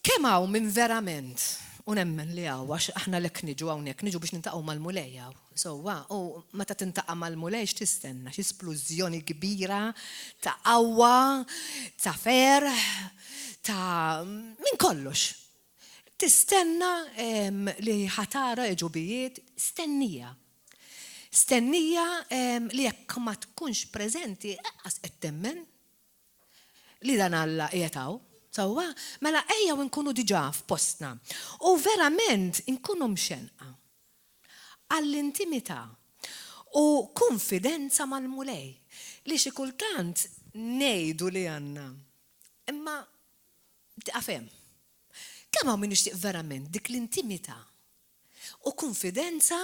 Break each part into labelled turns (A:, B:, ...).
A: Kemm hawn min verament, u nemmen li hawn, għax aħna għalhekk niġu hawnhekk, niġu biex niltaqgħu mal-Mulej hawn, sewwa, u meta tintaqa' mal-Mulej x'tistenna? Xi splużjoni kbira ta' qawwa, ta' ferħ, ta' minn kollox. Tistenna li ħa tara għeġubijiet, stennija. Stennija li jekk ma tkunx preżenti, anqas qed temmen li dan Alla qiegħed hawn. Sewwa? Mela ejjew inkunu diġà f'postna u verament inkunu mxennqa għall-intimità u kunfidenza mal-Mulej li xi kultant ngħidu li għandna imma tieqaf hemm. Kemm hawn min jixtieq verament dik l-intimità u kunfidenza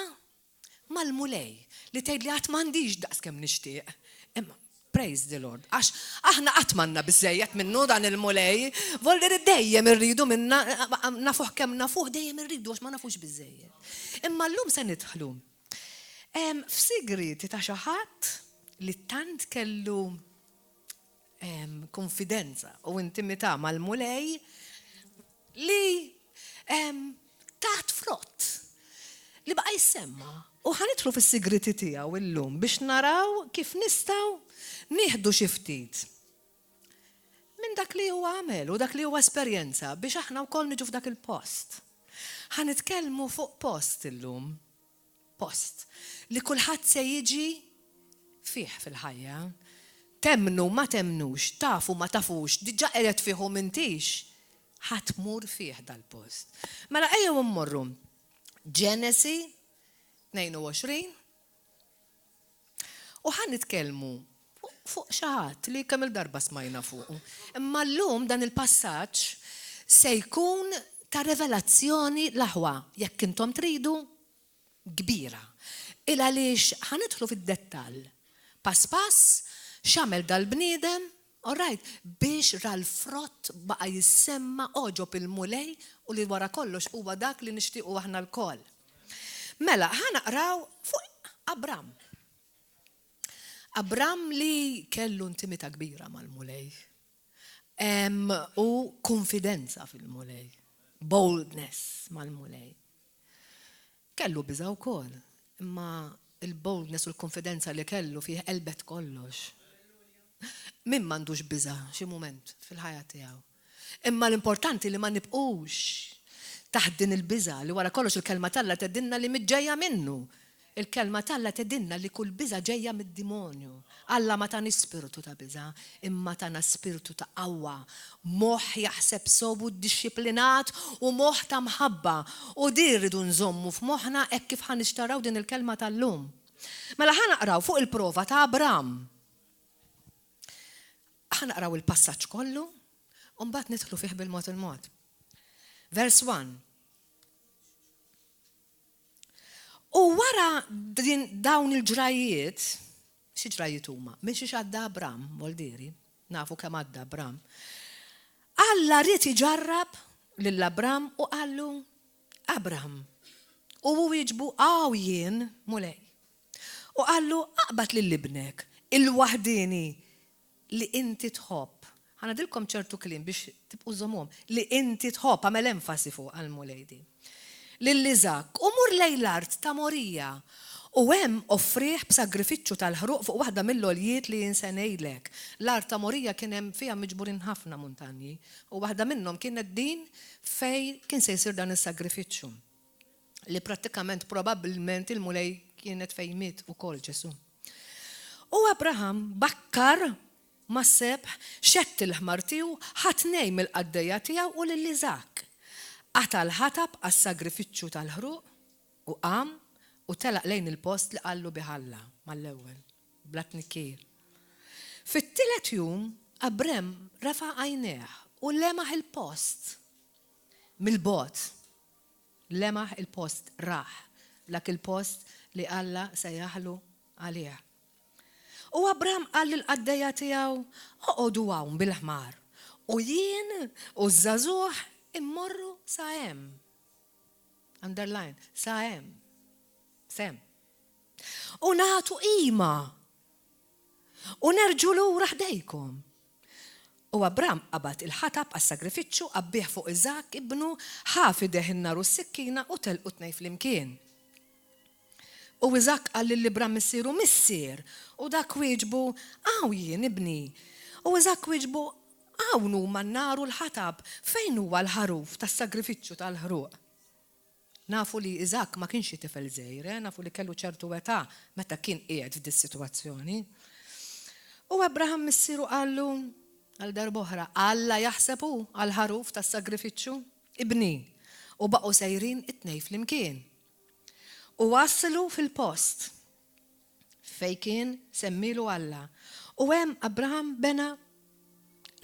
A: mal-Mulej li tgħidli għad m'għandix daqs kemm nixtieq. Imma praise the Lord, għax aħna qatt m'għandna biżżejjed minnu dan il-Mulej, volli dejjem irridu minna, nafuh kemm nafuh, dejjem irridu għax ma nafux biżżejjed. Imma llum se nidħlu f'sigrieti ta' xi ħadd li tant kellu kunfidenza u intimità mal-Mulej li tat frott li baqa' jissemma. U ħa nidħlu fis-sigriti tiegħu illum biex naraw kif nistgħu nieħdu xi ftit minn dak li huwa għamel u dak li huwa esperjenza biex aħna wkoll niġu f'dak il-post. Ħa nitkellmu fuq post illum. Post li kulħadd se jiġi fih fil-ħajja. Temmnu, ma temmnux, tafu, ma tafux, diġà qiegħed fih u m'intix, ħa tmur fih dal-post. Mela ejjew immorru Ġenesi 22 u ħa nitkellmu fuq xi ħadd li kemm il-darba smajna fuqu. Imma llum dan il-passaġġ se jkun ta' revelazzjoni l-aħwa, jekk intom tridu, kbira. Il għaliex ħa nidħlu fid-dettall, pass pass, x'għamel dal-bniedem, all right, biex ra l-frott baqa' jissemma għoġob il-Mulej u li wara kollox huwa dak li nixtiequ aħna lkoll. Mela, ħa naqraw fuq Abram. Abram li kellu intimità kbira mal-Mulej u kunfidenza fil-Mulej, boldness mal-Mulej. Kellu biża' wkoll, imma l-boldness u l-kunfidenza li kellu fih qelbet kollox. Min m'għandux biża' xi mument fil-ħajja tiegħu? Imma l-importanti li ma nibqgħux taħt din il-biża' li wara kollox il-Kelma t'Alla tgħidilna li mhi ġejja minnu. Il-Kelma t'Alla tgħidilna li kull biża' ġejja mid-dimonju. Alla ma taniex spirtu ta' biża', imma tana spirtu ta' qawwa, moħħ jaħseb sew u ddixxiplinat u moħħ ta' mħabba. U din rridu nżommu f'moħħna hekk kif ħa nixtarraw din il-kelma tal-lum. Mela ħa naqraw fuq il-prova ta' Abram. Ħa naqraw il-passaġġ kollu u mbagħad nidħlu fih bil-mod il-mod. Vers 1. U wara din dawn il-ġrajjiet, xi ġrajjiet huma? Minn xiex għadda Abram, Voldieri, nafu kemm għadda Abram. Alla ried iġarrab lil Abram u qallu, Abram. U hu wieġbu, Hawn jien, Mulej. U qallu, Aqbad lil ibnek, il-waħdieni, li inti tħobb. Ħa ngħidilkom ċertu kliem biex tibqu żżommuhom. Li inti tħobb, għamel enfasi fuqha l-Mulej din. Lil Iżakk, u mur lejn l-art ta' Morija, u hemm offrih b'sagrifiċċju tal-ħruq fuq waħda mill-għoljiet li jien se ngħidlek. L-art ta' Morija kien hemm fiha miġburin ħafna muntanji, u waħda minnhom kienet din fejn kien se jsir dan is-sagrifiċċju. Li prattikament probabbilment il-Mulej kienet fejn miet ukoll Ġesù. U Abraham bakkar mas-sebħ, xedd il-ħmar tiegħu, ħa tnejn mill-qaddejja tiegħu u lil Iżakk. Qata' l-ħatab għas-sagrifiċċju tal-ħruq u qam u telaq lejn il-post li qallu bih Alla mal-ewwel, bla tnikkir. Fit-tielet jum Abraham refa' għajnejh u lemaħ il-post mill-bogħod. Lemaħ il-post, rah dak il-post li Alla sejjaħlu għalih. U Abram qal lill-qaddejja tiegħu, Oqogħdu hawn bil-ħmar, u jien u ż-żagħżugħ immorru sa hemm. Underline, sa hemm. S'hemm. U nagħtu qima. U nerġgħu lura ħdejkom. U Abram qabad il-ħatab għas-sagrifiċċju, għabbieh fuq Iżakk, ibnu, ħa f'idejh in-nar u s-sikkina, u telqu t-tnejn flimkien. U Iżakk qal lil Abram missieru, Missier! U dak wieġbu, Hawn jien, ibni. U Iżakk wieġbu, Hawn huma n-nar u l-ħatab, fejn huwa l-ħaruf tas-sagrifiċċju tal-ħruq? Nafu li Iżakk ma kienx xi tifel żgħir, eh, nafu li kellu ċertu età meta kien qiegħed f'dis-sitwazzjoni. U Abraham missieru qallu, għal darb'oħra, Alla jaħseb hu għall-ħaruf tas-sagrifiċċju, ibni. U baqgħu sejrin it-tnejn flimkien. U waslu fil-post fejn kien semmielu Alla. U hemm Abraham bena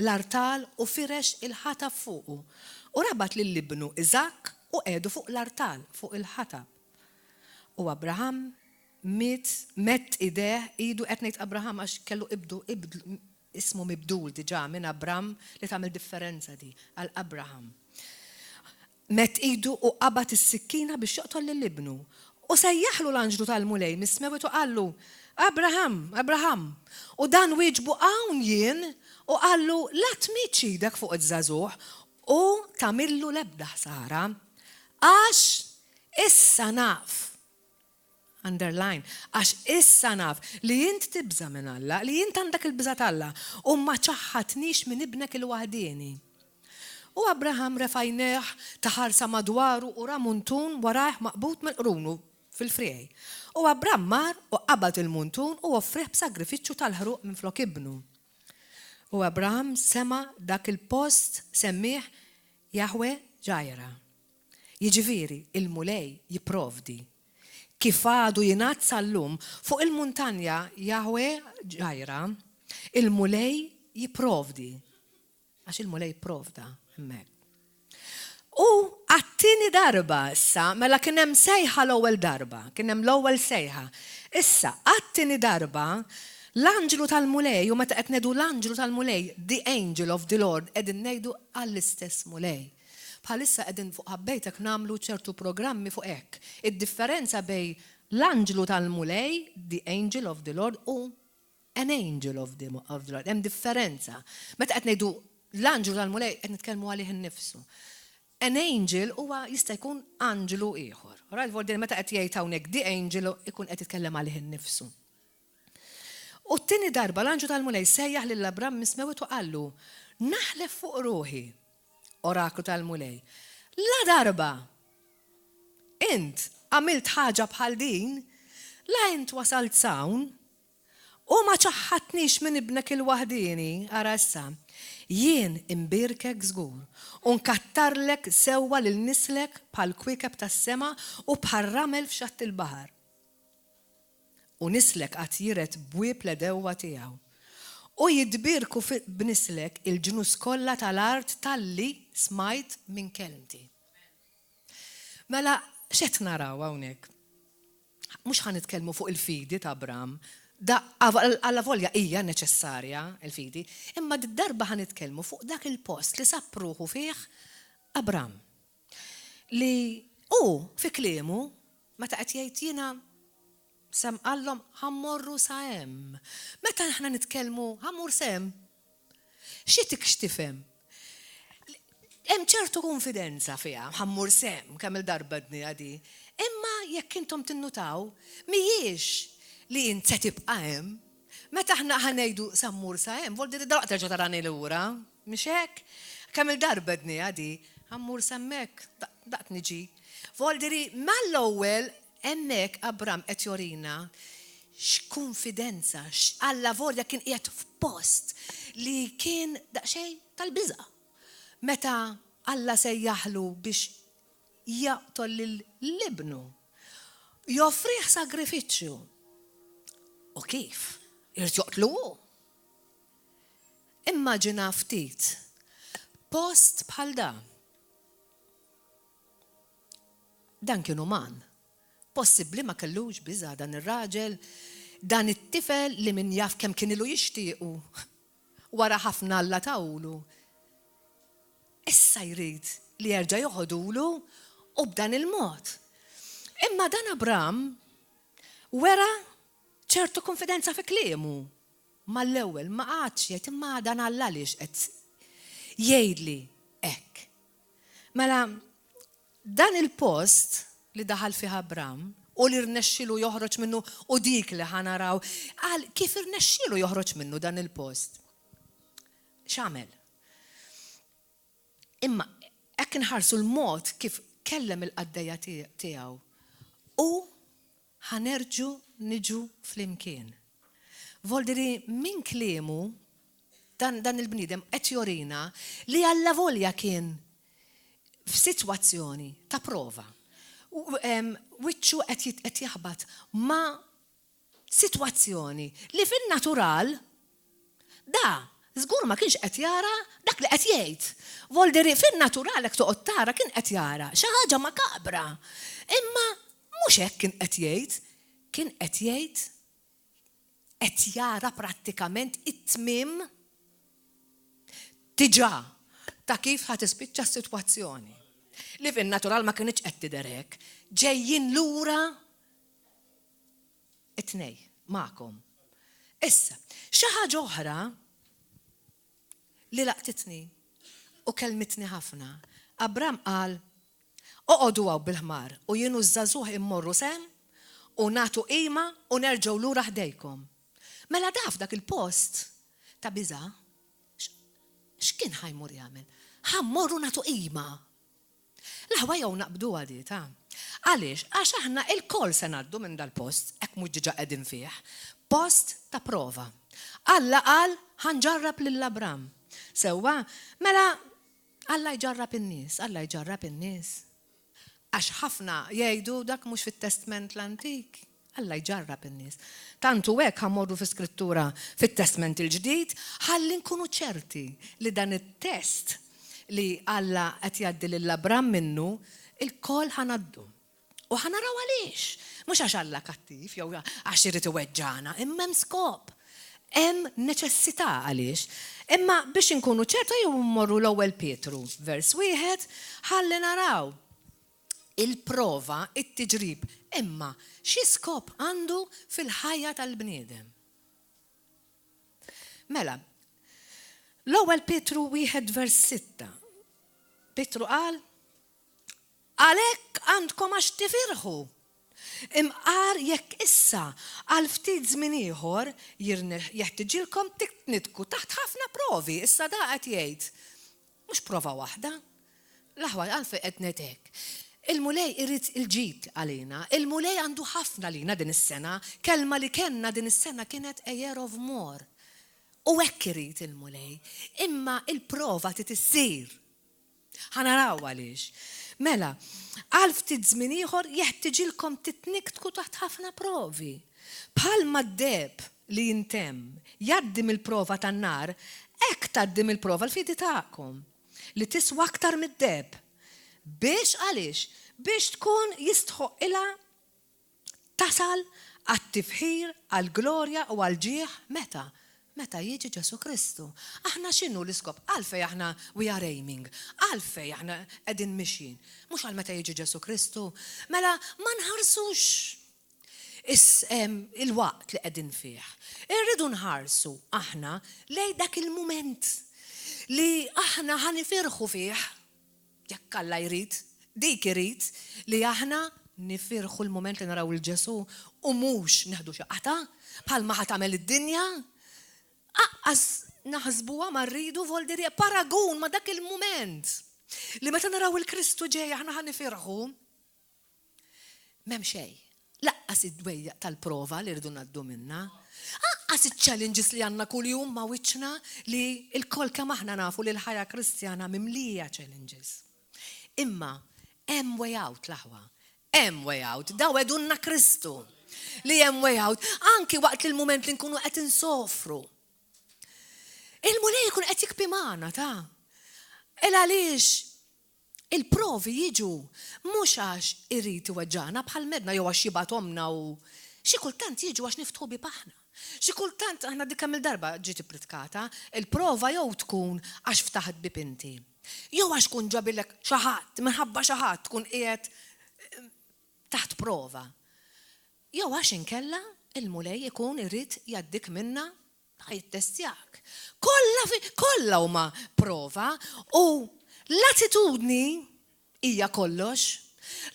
A: l-artal u firex il-ħatab fuqu, u rabat lil ibnu Iżakk u qiegħdu fuq l-artal, fuq il-ħatab. U Abraham miet, medd idejh, idu, qed ngħid Abraham għax kellu ibdu, ismu mibdul diġà minn Abram, li tagħmel differenza di, għal Abraham. Medd idu u qabad is-sikkina biex joqtol lil ibnu. U sejjaħlu l-anġlu tal-Mulej mis-smewwiet u qallu, Abraham, Abraham! U dan wieġbu, Hawn jien! U qallu, La tmiddx idek fuq iż-żagħżugħ u tagħmillu l-ebda ħsara, għax issa naf Underline, għax issa naf li int tibża' minn Alla, li int għandek il-biża' t'Alla, u ma ċaħħadtnix minn ibnek il-waħdieni. U Abraham refa' għajnejh, ta ħarsa madwaru u ra muntun warajh maqbud minn qrunu fil-friegħi. U Abram mar u qabad il-muntun u offrieh b'sagrifiċċju tal-ħruq minflok ibnu. U Abraham sema' dak il-post semmieh Jahweh Jireh. Jiġifieri, il-Mulej jipprovdi. Kif għadu jingħad sal-lum, fuq il-muntanja Jahweh Jireh, il-Mulej jipprovdi. Għax il-Mulej pprovda hemmhekk. U għat-tieni darba issa, mela kien hemm sejħa l-ewwel darba, kien hemm l-ewwel sejħa. Issa, għat-tieni darba, l-anġlu tal-Mulej, u meta qed ngħidu l-anġlu tal-Mulej, the angel of the Lord, qegħdin ngħidu għall-istess Mulej. Bħalissa qegħdin fuq Ħabbejtek nagħmlu ċertu programmi fuq hekk. Id-differenza bejn l-anġlu tal-Mulej, the angel of the Lord, u an angel of the of the Lord. Hemm differenza. Meta qed ngħidu l-anġlu tal-Mulej qed nitkellmu għalih innifsu. An angel huwa jista' jkun anġlu ieħor. Right? Vuol meta qed jgħid hawnhekk the angel ikun qed jitkellem għalih innifsu. U t-tieni darba l-anġlu tal-Mulej sejjaħ lil Abram mis-smewwiet u qallu, Naħlef fuq ruħi, oraklu tal-Mulej, la darba int għamilt ħaġa bħal din, la int wasalt s'hawn, u ma ċaħħadtnix minn ibnek il-waħdieni, ara issa, jien inbierkek żgur, u nkattarlek sewwa lil nislek bħall-kwiekeb tas-sema u bħar-ramel f'xatt il-baħar. U nislek għad jiret bwieb l-għedewwa tiegħu. U jitbierku b'nislek il-ġnus kollha tal-art talli smajt minn kelmti. Mela, x'qed naraw hawnhekk? Mhux ħa nitkellmu fuq il-fidi ta' Abram, da allavolja hija neċessarja l-fidi, imma did-darba ħa nitkellmu fuq dak il-post li sab ruħu fih Abram. Li hu fi kliemu meta qed jgħid jiena sem qallhom ħa mmorru sa hemm. Meta aħna nitkellmu ħa mmur s'hemm, xi tik x'tifhem? Hemm ċertu kunfidenza fiha, ħa mmur s'hemm, kemm il-darba għedniha di. Imma jekk intom tinnutaw, mhijiex li int se tibqa' hemm. Meta aħna ħa ngħidu sa mmur sa hemm, vuol dire dalwaqt terġa' tarani lura. Mhix hekk? Kemm-il darba għedniha di, ħa mmur s'hemmhekk, daqt niġi. Voldiri, mal-ewwel hemmhekk Abram qed jorina x'kunfidenza, x'allavolja kien qiegħed f'post li kien daqsxejn tal-biża'. Meta Alla sejjaħlu biex jaqtol lil ibnu, joffrih sagrifiċċju. U kif? Irid joqtlu hu. Immaġina ftit post bħal dan. Dan kien uman. Possibbli ma kellux biża' dan ir-raġel, dan it-tifel li min jaf kemm kien ilu jixtiequ wara ħafna Alla tahulu. Issa jrid li jerġa' joħodulu u b'dan il-mod. Imma dan Abram wera ċertu konfidenza fi kliemu. Mal-ewwel ma qagħadx jgħid imma dan Alla għaliex qed. Jgħidli hekk. Mela, dan il-post li daħal fih Abram u li rnexxilu joħroġ minnu u dik li ħa naraw, qal kif irnexxilu joħroġ minnu dan il-post. X'għamel? Imma hekk inħarsu l-mod kif kellem il-qaddejja tiegħu u ħa nerġgħu niġu flimkien. Voldiri minn kliemu dan il-bniedem qed jorina li allavolja kien f'sitwazzjoni ta' prova. Wiċċu qed jaħbat ma' sitwazzjoni li fin-natural da żgur ma kienx qed jara dak li qed jgħid. Voldiri fin-natural hekk toqgħod tara kien qed jara xi ħaġa makabra. Imma mhux hekk kien qed jgħid, kien qed jgħid qed jara prattikament it-tmiem diġà ta' kif ħa tispiċċa s-sitwazzjoni. Li fin-natural ma kinitx qed tidher hekk. Ġejjin lura it-tnej magħkom. Issa, xi ħaġa oħra li laqtitni u kelmitni ħafna. Abram qal, Oqogħdu hawn bil-ħmar u jien u ż-żagħżugħ immorru s'hemm u nagħtu qima u nerġgħu lura ħdejkom. Mela da f'dak il-post ta' biża' x'kien ħa jmur jagħmel? Ħa mmorru nagħtu qima. L-aħwa jew naqbduha di ta'. Għaliex? Għax aħna ilkoll se ngħaddu minn dal-post, hekk mhux diġà qegħdin fih. Post ta' prova. Alla qal ħa nġarrab lil Abram. Sewwa? Mela Alla jġarrab in-nies, Alla jġarrab in-nies. Għax ħafna jgħidu dak mhux fit-Testment l-Antik. Alla jġarrab in-nies. Tant hu hekk ħa mmorru fi skrittura fit-Testment il-Ġdid ħalli nkunu ċerti li dan it-test li Alla qed jgħaddi lil Abram minnu, ilkoll ħa ngħaddu. U ħa naraw għaliex. Mhux għax Alla kattiv jew għax irid iweġġagħna, imma hemm skop. Hemm neċessità għaliex. Imma biex inkunu ċerta jew mmorru l-ewwel Pietru, vers wieħed, ħalli naraw il-prova, it-tiġrib, imma xi skop għandu fil-ħajja tal-bniedem. Mela, l-ewwel Pietru wieħed vers 6. Pietru qal, Għalhekk għandkom għax tifirħu. Imqar jekk issa għal ftit żmien ieħor jeħtiġilkom titnitku taħt ħafna provi, issa da qed jgħid mhux prova waħda. L-aħwa għalfejn qed ngħid hekk? Il-Mulej irid il-ġid għalina. Il-Mulej għandu ħafna lina din is-sena. Kelma li kellna din is-sena kienet a year of more. U hekk irid il-Mulej. Imma il-prova trid issir. Ħa naraw għaliex. Mela, għal ftit żmien ieħor jeħtiġilkom titniktku taħt ħafna provi. Bħalma d-deheb li jintemm jgħaddi mill-prova tan-nar, hekk tgħaddi mill-prova l-fidi tagħkom, li tiswa aktar mid-deheb. Biex għaliex? Biex tkun jistħoqqilha Tasal għat-tifħir, għall-glorja u għall-ġieħ meta? Meta jiġi Ġesù Kristu. Aħna x'inhu l-iskop? Għalfejn aħna we are aiming? Għalfejn aħna qegħdin mixjin? Mhux għal meta jiġi Ġesù Kristu? Mela ma nħarsux il-waqt li qegħdin fih. Irridu nħarsu aħna lejn dak il-mument li aħna ħa nifirħu fih. Jekk Alla jrid, dik irid li aħna nifirħu l-mument li naraw 'il Ġesù u mhux neħdu xi qatgħa bħalma ħa tagħmel id-dinja. Aqqas naħsbuha ma rridu voldiri paragun ma' dak il-mument li meta naraw il-Kristu ġej aħna ħa nifirħu. M'hemm xejn. Laqqas id-dwejjaq tal-prova li rridu ngħaddu minnha. Aqqas iċ-challenges li għandna kuljum ma' wiċċna li lkoll kemm aħna nafu li l-ħajja Kristjana mimlija challenges. Imma hemm way out l-aħwa. Hemm way out. Da wegħdulna Kristu li hemm way out anki waqt li l-mument li nkunu qed insofru. Il-Mulej ikun qed jikbi magħna ta' Il għaliex Il-provi jiġu mhux għax irid iweġġagħna bħal medna jew għax jibgħathomlna hu. Xi kultant jiġu għax niftħu bieb aħna. Xi kultant, aħna dik kemm-il darba ġiet ippritkata, il-prova jew tkun għax ftaħt bieb inti, jew għax tkun ġabilek xi ħadd, minħabba xi ħadd tkun qiegħed taħt prova. Jew għax inkella l-Mulej ikun irid jgħaddik minnha. Ħa jittestjak. Kollha kollha huma prova u l-attitudni hija kollox.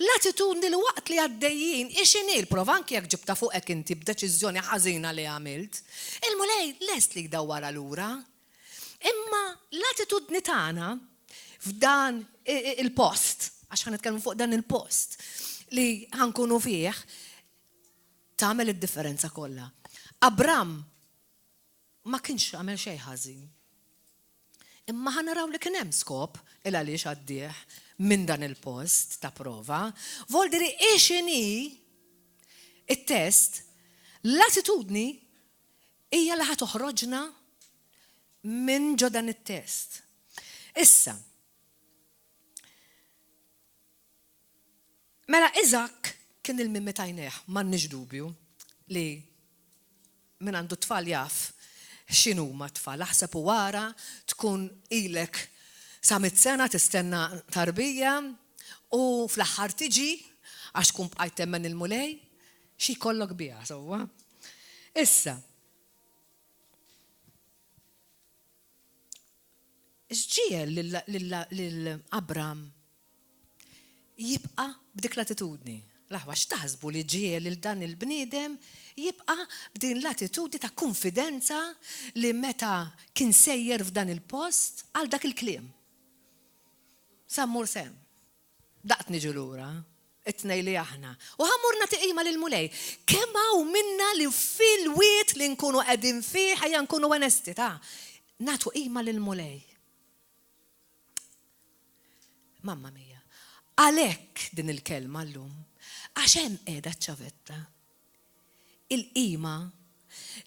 A: L-attitudni li waqt li għaddejjin hi x'inhi l-prova anki jekk ġibtha fuqek inti b'deċiżjoni ħażina li għamilt, il-Mulej lest li jdawwarha lura. Imma l-attitudni tagħna f'dan il-post, għax ħa nitkellmu fuq dan il-post li ħa nkunu fih, tagħmel id-differenza kollha. Abram ma kienx għamel xejn ħażin. Imma ħa naraw li kien hemm skop il għaliex għaddih minn dan il-post ta' prova. Voldiri x'inhi it-test, l-attitudni hija li ħa toħroġna minn ġo dan it-test. Issa, Mela Iżakk kien il-mimmi t'għajnejh, m'għandniex dubju li min għandu t-tfal jaf x'inhuma t-tfal. Aħseb u ara tkun ilek sa mitt sena tistenna tarbija u fl-aħħar tiġi għax tkun bqajt temmen il-Mulej, xi jkollok biha sewwa. Issa, X'ġiegħel lil Abram jibqa' b'dik l-attitudni? L-aħwa, x'taħsbu li ġiegħel lil dan il-bniedem jibqa' b'din l-attitudni ta' kunfidenza li meta kien sejjer f'dan il-post għal dak il-kliem? Sa mmur s'hemm. Daqt niġu lura, it-tnejn li aħna, u ħa mmur nagħti qima lill-Mulej. Kemm hawn minna li fil-wied li nkunu qegħdin fih, ejja nkunu onesti, ta, nagħtu qima lill-Mulej. Mamma mia. Għalhekk din il-kelma llum, għax hemm qiegħda ċ-ċavetta. Il-qima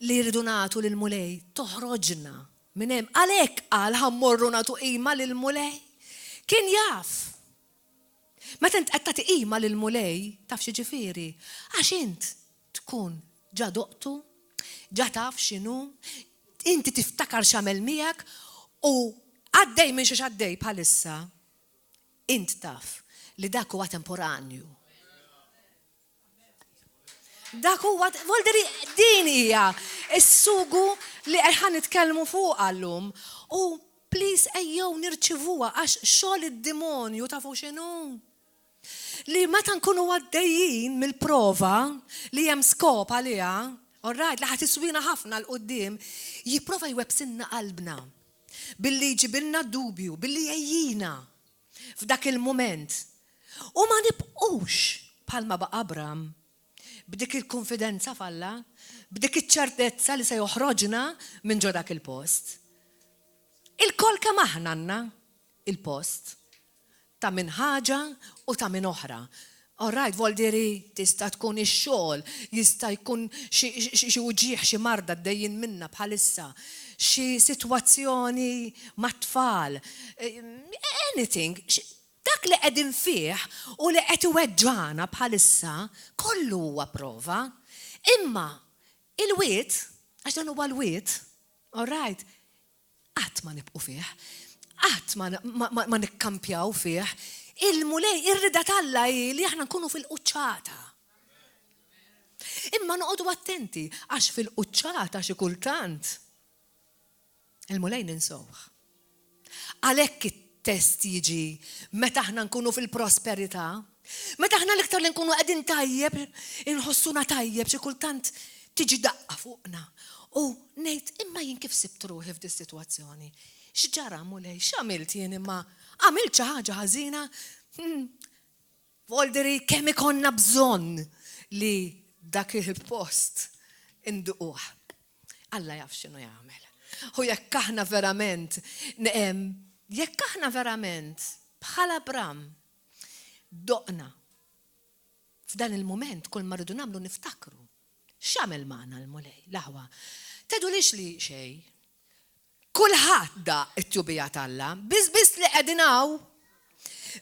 A: li rridu nagħtu lill-Mulej toħroġna minn hemm. Għalhekk qal ħa mmorru nagħtu qima lill-Mulej. Kien jaf. Meta int qed tagħti qima lill-Mulej, taf x'jiġifieri? Għax int tkun ġa doqtu, ġa taf x'inhu, inti tiftakar x'għamel miegħek u għaddej minn xiex għaddej bħalissa, int taf li dak huwa temporanju. Dak huwa, volderi din hija s-sugu li ħa nitkellmu fuqha llum. U please ejjew nirċivuha għax xogħol id-demonju tafu x'inhu. Li meta nkunu għaddejjin mill-prova li hemm skop għaliha, all right, li ħa tiswina ħafna 'l quddiem, jipprova jwebbsilna qalbna billi jġibilna dubju, billi jgħejjina f'dak il-mument. U ma nibqgħux bħalma baqa' Abram, b'dik il-kunfidenza f'Alla, b'dik iċ-ċertezza li se joħroġna minn ġo dak il-post. Ilkoll kemm aħna għandna il-post ta' minn ħaġa u ta' minn oħra. All right, voldiri tista' tkun ix-xogħol, jista' jkun xi uġigħ, xi marda għaddejjin minnha bħalissa, xi sitwazzjoni mat-tfal, anything, dak li qegħdin fih u li qed iweġġagħna bħalissa, kollu huwa prova. Imma il-wied, għax dan huwa l-wied, all right, Qatt ma nibqu fih. Qatt ma, ma, ma, ma nikkampjaw fih. Il-Mulej, ir-rieda t'Alla hi li aħna nkunu fil-quċċata. Imma noqogħdu attenti għax fil-quċċata xi kultant il-Mulej ninsewh. Għalhekk it-test jiġi meta aħna nkunu fil-prosperità, meta aħna l-iktar li nkunu qegħdin tajjeb, inħossuna tajjeb xi kultant tiġi daqqa fuqna U ngħid, imma jien kif sibt ruħi f'dis-sitwazzjoni? X'ġara, Mulej? X'għamilt jien imma? Għamilt xi ħaġa ħażina? Hmm. Voldiri kemm ikollna bżonn li dak il-post induquh. Alla jaf x'inhu jagħmel. U jekk aħna verament, jekk aħna verament bħal Abram doqna f'dan il-mument kull ma rridu nagħmlu niftakru X'għamel magħna l-Mulej, l-aħwa? Tgħidulix li xejn. Kulħadd daq it-tjubija t'Alla, biss biss li qegħdin hawn.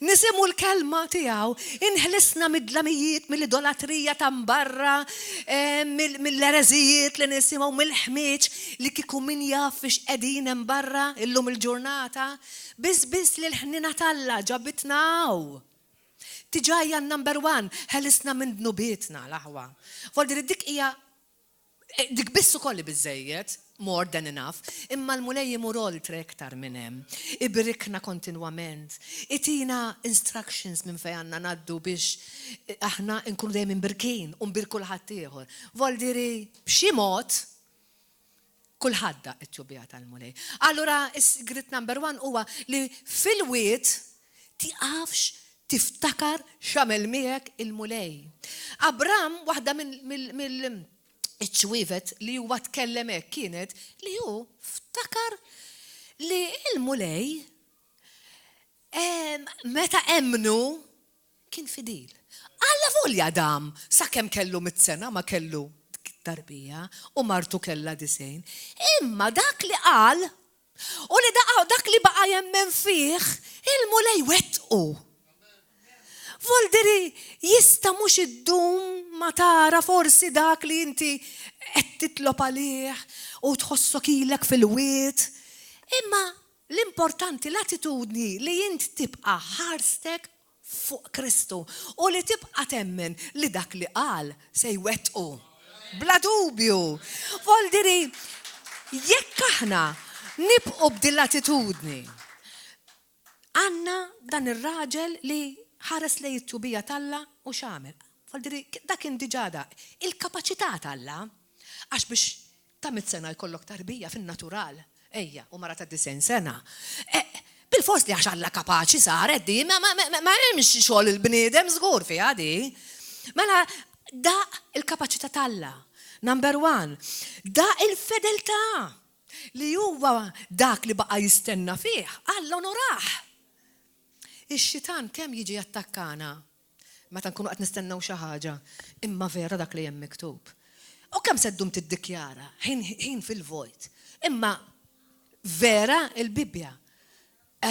A: Nisimgħu l-kelma tiegħu, inħlisna mid-dlamijiet, mill-idolatrija ta' mbarra, eh, mill-ereżijiet li nisimgħu, mill-ħmieġ li kieku min jaf fiex qegħdin hemm barra illum il-ġurnata. Biss biss li l-ħniena t'Alla ġabitna hawn. Diġà hija n-number one, ħelisna minn dnubietna, l-aħwa. Voldiri dik hija dik biss ukoll hi biżżejjed. more than enough, imma l-Mulej imur oltre iktar minn hemm. Ibirikna kontinwament. Itina instructions minn fejn għandna ngħaddu biex aħna nkunu dejjem imbirkin u nbirku 'l ħaddieħor. Voldiri b'xi mod kulħadd daq it-tjubija tal-Mulej. Allura is-sigriet number one huwa li fil-wied tiqafx tiftakar x'għamel miegħek il-Mulej. Abram waħda mill iċ-ċwievet li huwa tkellem hekk kienet li hu ftakar li l-Mulej meta emmnu kien fidil. Allavolja dam sakemm kellu mitt sena ma kellu tarbija u martu kellha 90. Imma dak li qal u li dak li baqa' jemmen fih, il-Mulej wettqu. Voldiri jista' mhux iddum ma tara forsi dak li inti qed titlob għalih u tħossok ilek fil-wied. Imma l-importanti l-attitudni li int tibqa' ħarstek fuq Kristu u li tibqa' temmen li dak li qal se jwettqu. Bla dubju! Voldiri jekk aħna nibqgħu b'din l-attitudni, Għandna dan ir-raġel li ħares lejn it-tjubija t'Alla u x'għamel? Vuol dak kien diġà daq il-kapaċità t'Alla. Għax biex ta' mitt sena jkollok tarbija fin-natural, ejja, u mara ta' 90 sena. Eh, bilfors li għax Alla kapaċi saret di, ma hemmx xogħol il-bniedem żgur fiha di. Mela daq il-kapaċità t'Alla. Number one, daq il-fedeltà. Li huwa dak li baqa' jistenna fih, Alla onorah. Ix-xitan kemm jiġi jattakkana meta nkunu qed nistennew xi ħaġa, imma vera dak li hemm miktub. U kemm se ddum tiddikjara ħin ħin fil-vojt. Imma vera il-Bibbja.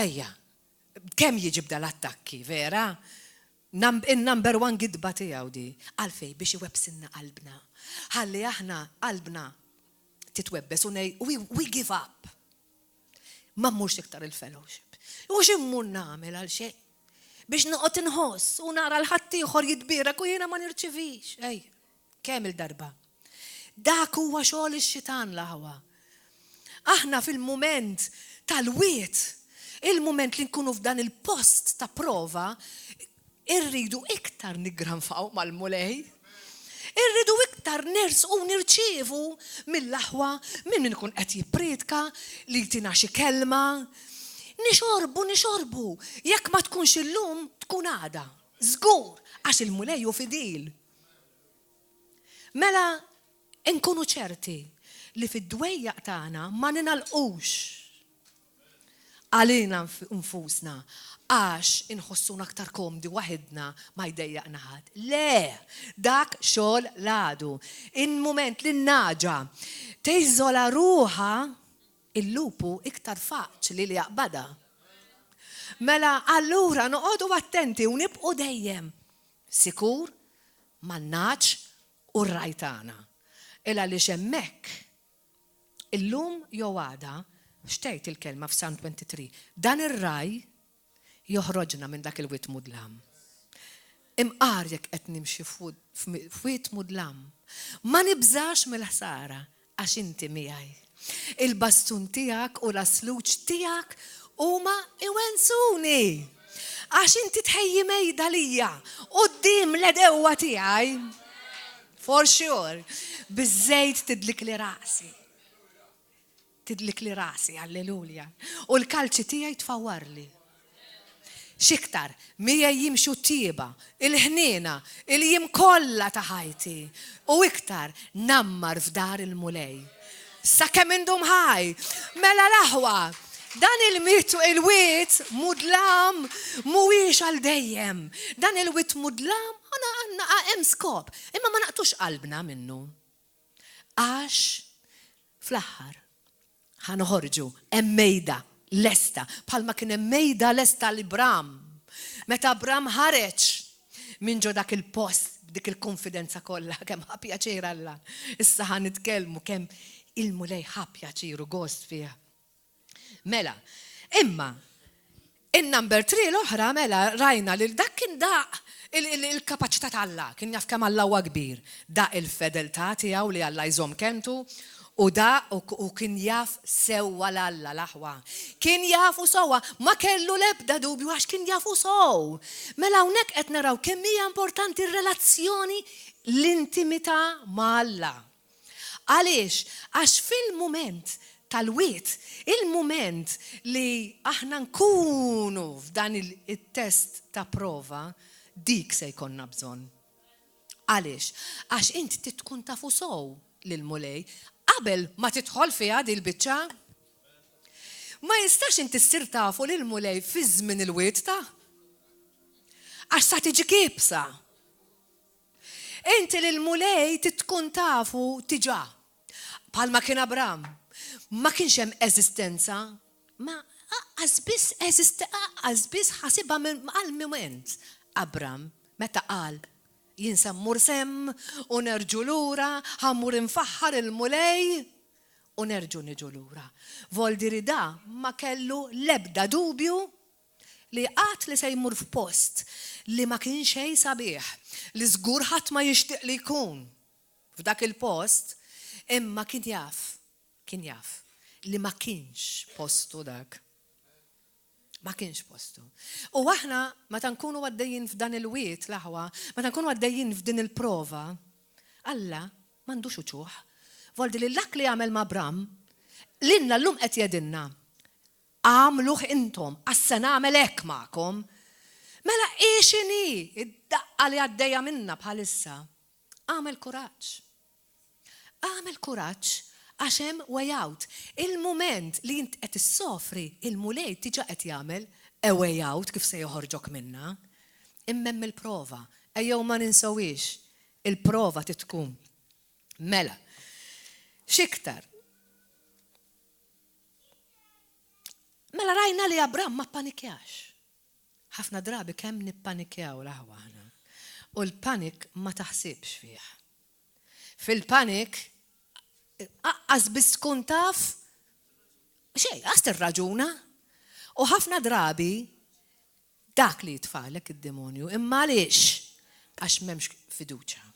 A: Ejja, kemm jiġi b'dal attakki, vera? In-number one gidba tiegħu di. Għalfejn? Biex iwebbsilna qalbna. Ħalli aħna qalbna titwebbes u ngħid we, we give up. Ma mmurx iktar il-fellowship. U x'immur nagħmel għal xejn? Biex noqgħod inħoss u nara l-ħaddieħor jitbierek u jiena ma nirċivix. Ej, kemm il-darba. Dak huwa xogħol ix-xitan l-aħwa. Aħna fil-mument tal-wied, il-mument li nkunu f'dan il-post ta' prova, irridu iktar niggranfaw mal-Mulej. Irridu iktar nersqu u nirċievu mill-aħwa, minn min ikun qed jippriedka, li jtina xi kelma. Nixorbu, nixorbu. Jekk ma tkunx illum, tkun għada. Żgur, għax il-Mulej hu fidil. Mela nkunu ċerti li fid-dwejjaq tagħna ma ningħalqux għalina nfusna għax inħossuna aktar komdi waħidna ma jdejjaqna ħadd. Le! Dak xogħol l-għadu. Il-mument li n-nagħġa tiżola ruħha, il-lupu iktar faċli li jaqbadha. Mela allura noqogħdu attenti u nibqgħu dejjem sikur man-nagħaġ u r-ragħaj tagħna. Il għaliex hemmhekk Illum jew għada, x'tgħid il-kelma f'Psalm 23? Dan ir-ragħaj joħroġna minn dak il-wied mudlam. Imqar jekk qed nimxi f'wied mudlam, ma nibżax mill-ħsara għax inti miegħi. Il-bastun tiegħek u l-asluġ tiegħek huma iwensuni. Għax inti tħejji mejda lija quddiem l-għedewwa tiegħi. For sure. Biż-żejt tidlikli rasi. Tidlikli rasi, alleluja. U l-kalċi tiegħi tfawwarli. X'iktar, miegħi jimxu t-tjieba, il-ħniena, il-jiem kollha ta' ħajti, u iktar ngħammar f'dar il-Mulej. Sakemm indum ħaj. Mela l-aħwa, dan il-miet il-wied mudlam mhuwiex għal dejjem. Dan il-wied mudlam għandna hemm skop, imma ma naqtux qalbna minnu. Għax fl-aħħar ħa noħorġu hemm mejda lesta, bħalma kien hemm mejda lesta għal Ibram. Meta Abram ħareġ minn ġo dak il-post b'dik il-kunfidenza kollha, kemm ħa pjaċir Alla. Issa ħa nitkellmu kemm il-Mulej ħa pjaċir u gost fih. Mela, imma in-number 3 l-oħra mela rajna li dak kien daq il-kapaċità t'Alla, kien jaf kemm Alla huwa kbir, daq il-fedeltà tiegħu li Alla jżomm kelmtu. U da u kien jaf sewwa 'l Alla, l-aħwa. Kien jafu sewwa, ma kellu l-ebda dubju għax kien jafu sew. Mela hawnhekk qed naraw kemm hija importanti r-relazzjoni, l-intimità ma' Alla. Għaliex? Għax fil-mument tal-wied, il-mument li aħna nkunu f'dan it-test ta' prova, dik se jkollna bżonn. Għaliex? Għax int trid tkun tafu sew lill-Mulej qabel ma tidħol fiha dil-biċċa. Ma jistax inti ssir tafu lill-Mulej fi żmien il-wied ta'. Għax sa tiġik iebsa. Inti lill-Mulej trid tkun tafu diġà. Bħalma kien Abram. Ma kienx hemm eżistenza. Ma aqqas biss eżiste, aqqas biss ħasibha għal mument Abram meta qal, Jien se mmur s'hemm u nerġu lura, ħa mmur infaħħar il-Mulej u nerġu niġu lura. Voldiri da ma kellu l-ebda dubju li qatt li se jmur f'post li ma kien xejn sabiħ, li żgur ħadd ma jixtieq li jkun f'dak il-post, imma kien jaf, kien jaf li ma kienx postu dak. Ma kienx postu. U aħna meta nkunu għaddejjin f'dan il-wied, l-aħwa, meta nkunu għaddejjin f'din il-prova, Alla m'għandux uċuħ. Voldi li dak li għamel ma' Abram, lilna llum qed jgħidilna, Agħmluh intom, għax se nagħmel hekk magħkom. Mela hi x'inhi d-daqqa li għaddejja minna bħalissa, agħmel kuraġġ. Agħmel kuraġġ għax hemm way out. Il-mument li int qed issofri, il-Mulej diġà qed jagħmel a way out kif se joħorġok minnha. Imma hemm il-prova. Ejjew ma ninsewhiex. Il-prova trid tkun. Mela, x'iktar? Mela rajna li Abram ma ppanikjax. Ħafna drabi kemm nippanikjaw l-aħwa aħna. U l-panik ma taħsibx fih. Fil-panik, aqqas biss tkun taf xejn, qas tirraġuna. U ħafna drabi dak li jitfagħlek id-demonju. Imma għaliex? Għax m'hemmx fiduċja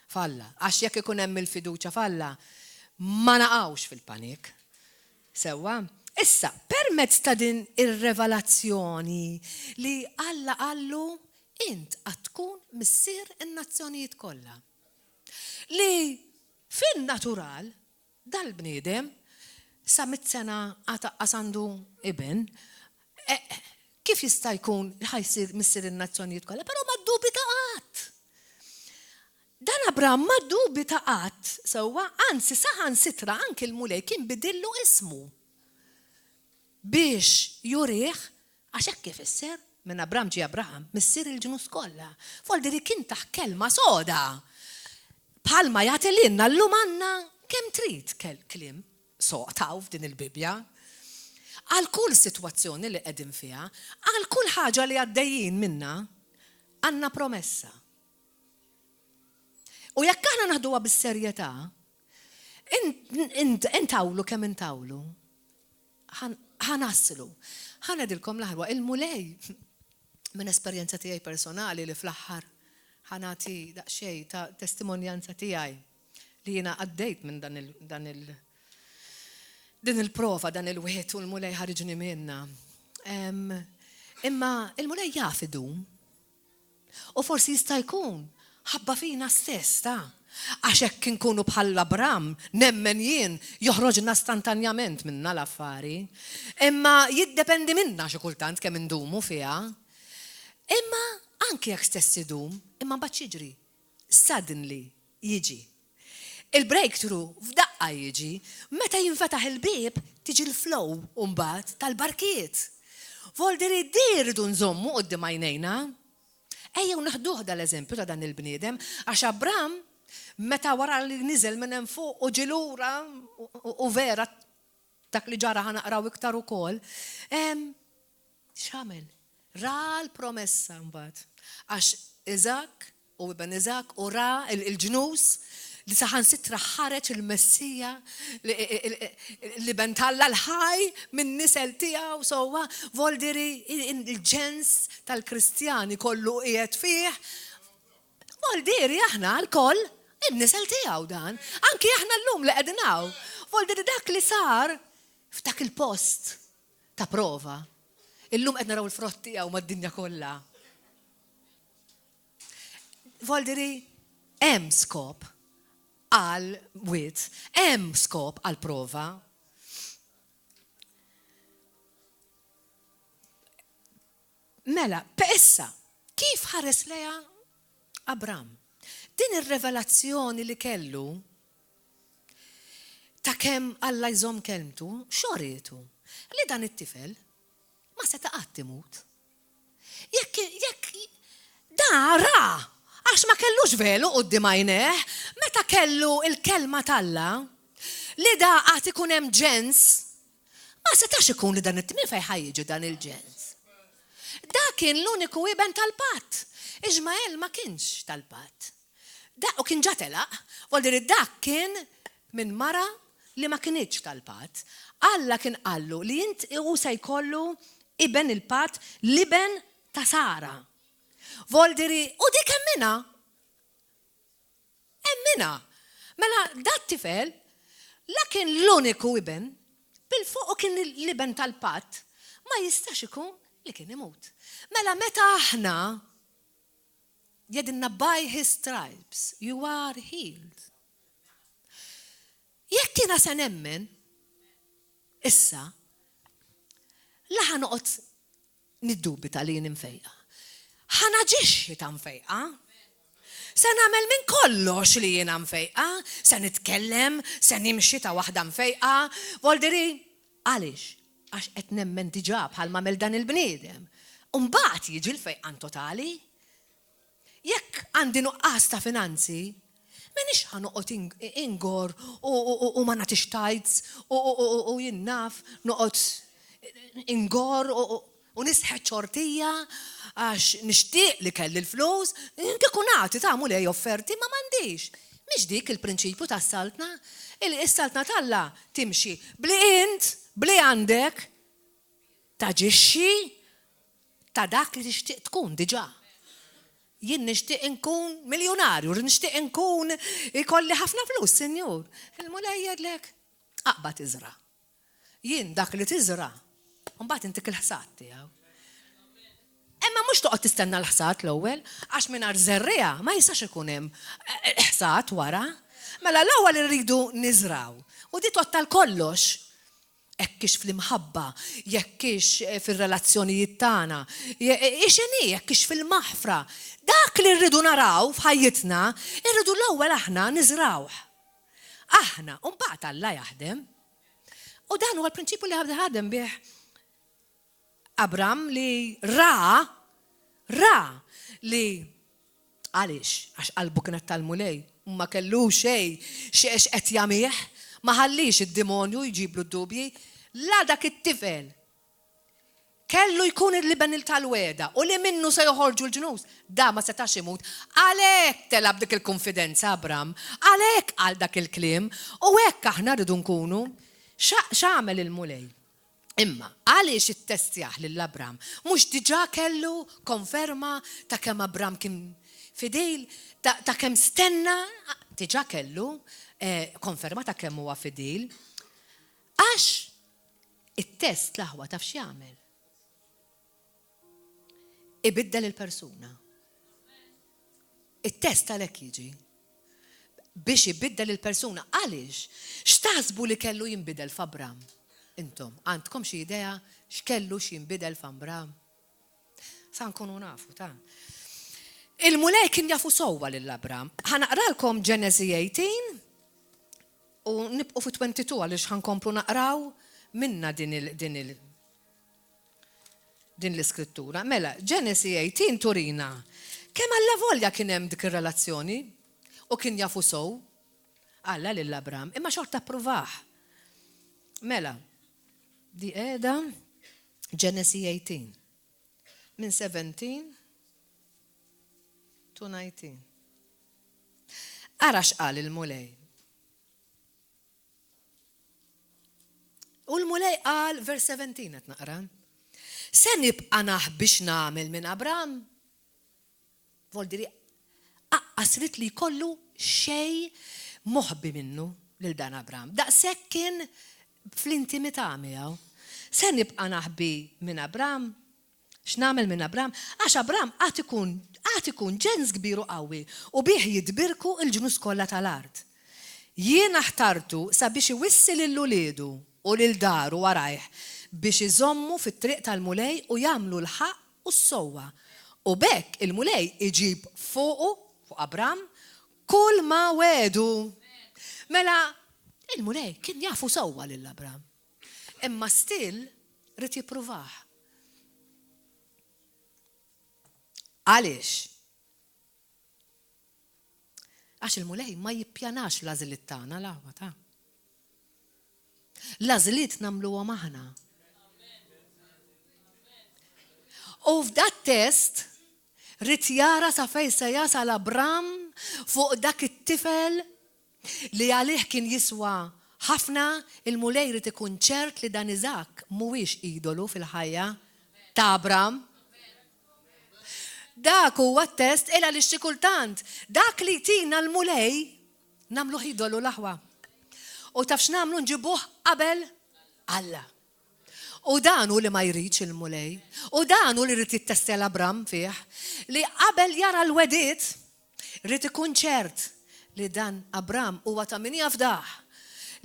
A: f'Alla. Għax jekk ikun hemm il-fiduċja f'Alla, ma naqgħux fil-panik. Sewwa? Issa, permezz ta' din ir-revelazzjoni li Alla qallu, int għad tkun missier in-nazzjonijiet kollha. Li fin-natural dal-bniedem sa mit sena għad aqqas għandu iben, kif jista' jkun li ħa jsir missier in-nazzjonijiet kollha? Però ma ddubita qatt. Dan Abraham ma ddubita qatt, sewwa, anzi saħansitra anki l-Mulej kien bidillu ismu biex jurih Għax hekk ifisser, minn Abram ġie Abraham, missier il-ġnus kollha. Voldiri kien tah kelma soda. Bħalma jagħti lilna llum għandna kemm trid kliem sod hawn f'din il-Bibbja. Għal kull sitwazzjoni li qegħdin fiha, għal kull ħaġa li għaddejjin minnha, għandna promessa. U jekk aħna naħduha bis-serjetà, intawlu kemm intawlu, Ħa naslu. Ħa ngħidilkom l-aħwa, il-Mulej, minn esperjenza tiegħi personali li fl-aħħar ħa nagħti daqsxejn ta' testimonjanza tiegħi li jiena għaddejt minn dan il, dan il, din il-prova, dan il-wied u l-Mulej ħariġni minna. Imma il-Mulej jaf idum. U forsi jista' jkun ħabba fina stess, ta. Għax hekk inkunu bħal Abram, nemmen jien, joħroġna stantanjament minna l-affari. Imma jiddependi minna xi kultant kemm indumu fiha. Imma anki jekk stess idum, imma mbagħad x'jiġri? Suddenly jiġi. Il-breakthrough f'daqqa jiġi. Meta jinfetaħ il-bieb, tiġi l-flow mbagħad tal-barkiet. Voldiri di rridu nżommu quddiem għajnejna. Ejjew naħduh dal-eżempju ta' dan il-bniedem, għax Abram, meta wara li niżel minn hemm fuq u ġie lura, u vera dak li ġara ħa naqraw iktar ukoll, x'għamel? Ra l-promessa mbagħad. Għax Iżakk u iben Iżakk u ra l-ġnus li saħansitra ħareġ il-Messija, l-Iben t'Alla l-ħaj min-nisel tiegħu sewwa, voldiri il-ġens tal-Kristjani kollu qiegħed fih. Voldiri aħna lkoll In-nisel tiegħu dan. Anki aħna llum li qegħdin hawn. Voldiri dak li sar f'dak il-post ta' prova. Illum qed naraw il-frott tiegħu mad-dinja kollha. Voldiri hemm skop għal wied, hemm skop għal prova. Mela, issa, kif ħares lejha Abram? Din ir-revelazzjoni li kellu ta' kemm Alla jżomm kelmtu, x'urietu? Li dan it-tifel ma seta' qatt imut. Jekk, jekk, da ra, għax ma kellux velu quddiem għajnejh, meta kellu l-kelma t'Alla, li da għad ikun hemm ġens Ma setax ikun li dan it minn fejn ħa jiġi dan il-ġens? Da kien l-uniku iben tal-patt. Iżmael ma kienx tal-patt. Da u kien ġa telaq, vuol dire dak kien minn mara li ma kinitx tal-patt. Alla kien qallu li int hu se jkollu iben il-patt, l-iben ta' Sara. Vuol dire u dik emminha. Emminha! Mela dat-tifel la kien l-uniku iben, bil-fuq u kien l-iben tal-patt, ma jistax ikun li kien imut. Mela meta aħna jgħidilna by his stripes you are healed. Jekk jiena se nemmen, issa, la ħa noqgħod Niddubita li jien imfejqa. Ħa naġixxi ta' mfejqa. Se nagħmel minn kollox li jiena mfejqa, se nitkellem, se nimxi ta' waħda mfejqa. Voldiri, għaliex? Għax qed nemmen diġà bħalma għamel dan il-bniedem. U mbagħad jiġi l-fejqan totali. Jekk għandi nuqqas ta' finanzi, m'iniex ħa noqgħod ingorr u ma nagħtix tithes u jien naf noqgħod ingorr u nisħet xortija għax nixtieq li kelli l-flus, kieku nagħti ta' Mulej offerti ma m'għandix. Mhix dik il-prinċipju tas-Saltna. Is-Saltna t'Alla timxi bli int, bli għandek, taġixxi ta' dak li tixtieq tkun diġà. Jien nixtieq inkun miljunarju, nixtieq inkun ikolli ħafna flus, Sinjur. Il-Mulej jgħidlek, aqbad iżra'. Jien dak li tiżra', mbagħad intik il-ħsad tiegħu. Imma mhux toqgħod tistenna l-ħsad l-ewwel, għax mingħajr żerriegħa ma jistax ikun hemm ħsad wara. Mela l-ewwel irridu niżraw. U di tgħodd għal kollox. Hekk hix fl-imħabba, jekk hix fir-relazzjonijiet tagħna, hi x'inhi, jekk hix fil-maħfra. Dak li rridu naraw f'ħajjitna, irridu l-ewwel aħna niżrgħuh. Aħna, u mbagħad Alla jaħdem. U dan huwa l-prinċipju li ħadem bih Abram li ra, ra li għaliex? Għax qalbu kienet tal-Mulej, u ma kellu xejn x'qed jagħmih, ma ħalliex id-demonju jġiblu d-dubji, la dak it-tifel kellu jkun l-iben tal-wegħda u li minnu se joħorġu l-ġnus, da ma setax imut. Għalhekk tela' b'dik il-kunfidenza Abram, għalhekk qal dak il-kliem, u hekk aħna rridu nkunu. X'għamel il-Mulej? Imma, għaliex ittestjah lil Abram? Mhux diġà kellu konferma ta' kemm Abram kien fidil, ta', ta kemm stenna? Diġà kellu eh, konferma ta' kemm huwa fidil. Għax it-test l-aħwa taf x'jagħmel? Ibiddel il-persuna. It-test għalhekk jiġi biex ibiddel il-persuna. Għaliex? X'taħsbu li kellu jinbidel f'Abram? Intom, għandkom xi idea x'kellu x'jinbidel f'Abram? Sa nkunu nafu ta' Il-Mulej kien jafu sewwa lil Abram. Ħa naqralkom Ġenesi 18 u nibqgħu fi 22 għaliex ħa nkomplu naqraw minna din il, din il din l-iskrittura. Mela, Ġenesi 18 turina kemm allavolja kien hemm dik ir-relazzjoni u kien jafu sew Alla lil Abram, imma xorta ppruvah. Mela, di qiegħda Ġenesi 18 minn 17 to 19. Ara x'qal il-Mulej. U l-Mulej qal, vers 17 qed naqra, Se nibqa' naħbi x'nagħmel minn Abram? Voldiri, Aqqas ried li jkollu xejn moħbi minnu lil dan Abram. Daqshekk kien fl-intimità miegħu. Se nibqa' naħbi minn Abram? X'nagħmel minn Abram? Għax Abram għad ikun għad ikun ġens kbir u qawwi, u bih jitbierku l-ġnus kollha tal-art. Jiena ħtartu sabiex iwissi lil uliedu u lil daru warajh biex iżommu fit-triq tal-Mulej u jagħmlu l-ħaqq u s-sewwa, u b'hekk il-Mulej iġib fuqu, fuq Abram, kull ma wegħdu. Mela, il-Mulej kien jafu sewwa lil Abram. Imma still ried jippruvah. Għaliex? Għax il-Mulej ma jippjanax l-għażliet tagħna l-aħwa ta'. L-għażliet nagħmluhom aħna. U f'dat test ried jara sa fejn se jasal Abram fuq dak it-tifel li għalih kien jiswa ħafna, il-Mulej ried ikun ċert li dan Iżakk mhuwiex idolu fil-ħajja ta' Abram. Dak huwa t-test il għaliex xi kultant dak li jtina l-Mulej nagħmluh idolu l-aħwa. U taf x'nagħmlu nġibuh qabel Alla. U dan hu li ma jridx il-Mulej. U dan hu li jrid jittestja l-Abram fih. Li qabel jara l-wegħdiet, ried ikun ċert li dan Abram huwa ta' min jafdah.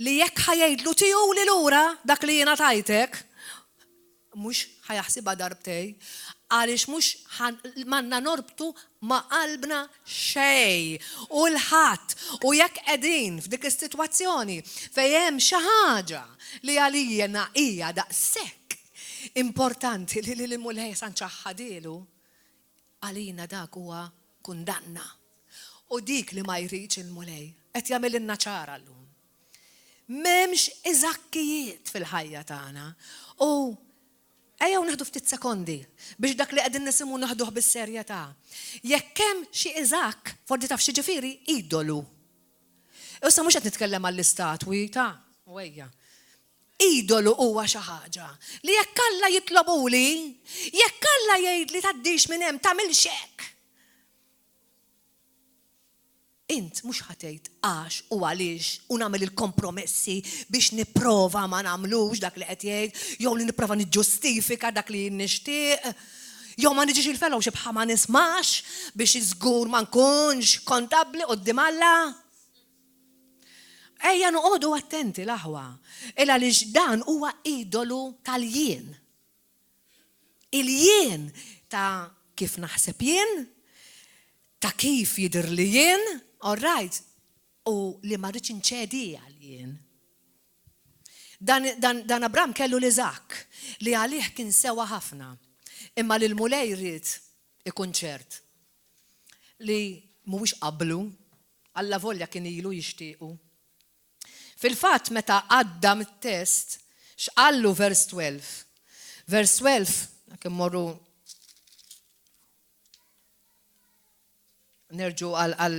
A: Li jekk ħa jgħidlu tihuli lura dak li jiena tajtek, mhux ħa jaħsibha darbtej, għaliex mhux m'għandna norbtu ma' qalbna xejn u 'l ħadd. U jekk qegħdin f'dik is-sitwazzjoni fejn hemm xi ħaġa li għalina hija daqshekk importanti li lil Mulej sa nċaħħadhielu, għalina dak huwa kundanna. U dik li ma jridx il-Mulej. Qed jagħmililna ċara llum. M'hemmx Iżakkijiet fil-ħajja tagħna. U ejjew nieħdu ftit sekondi biex dak li qegħdin nisimgħu naħduh bis-serjetà. Jekk hemm xi Iżakk, forsi taf x'jiġifieri idolu. Issa mhux qed nitkellem għall-istatwi ta' u ejja. Idolu huwa xi ħaġa li jekk Alla jitlobuli, jekk Alla jgħidli tgħaddix minn hemm, tagħmilx hekk. Int mhux ħa tgħid għax u għaliex u nagħmel il-kompromessi biex nipprova ma nagħmlux dak li qed jgħid, jew li nipprova niġġustifika dak li jien nixtieq, jew ma niġix il-fellowship ħa ma nismax biex żgur ma nkunx kontabbli quddiem Alla. Ejja noqogħdu attenti l-aħwa, il għaliex dan huwa idolu tal-jien. Il-jien ta' kif naħseb jien, ta' kif jidhirli jien, all right, u li ma rridx inċedi għal jien. Dan, dan, dan Abram kellu l-Iżakk li għalih kien sewa ħafna, imma li l-Mulej ried ikun ċert li mhuwiex qablu, allavolja kien ilu jixtiequ. Fil-fatt meta għadda mit-test, x'qallu vers 12? Vers 12, jekk immorru nerġu għal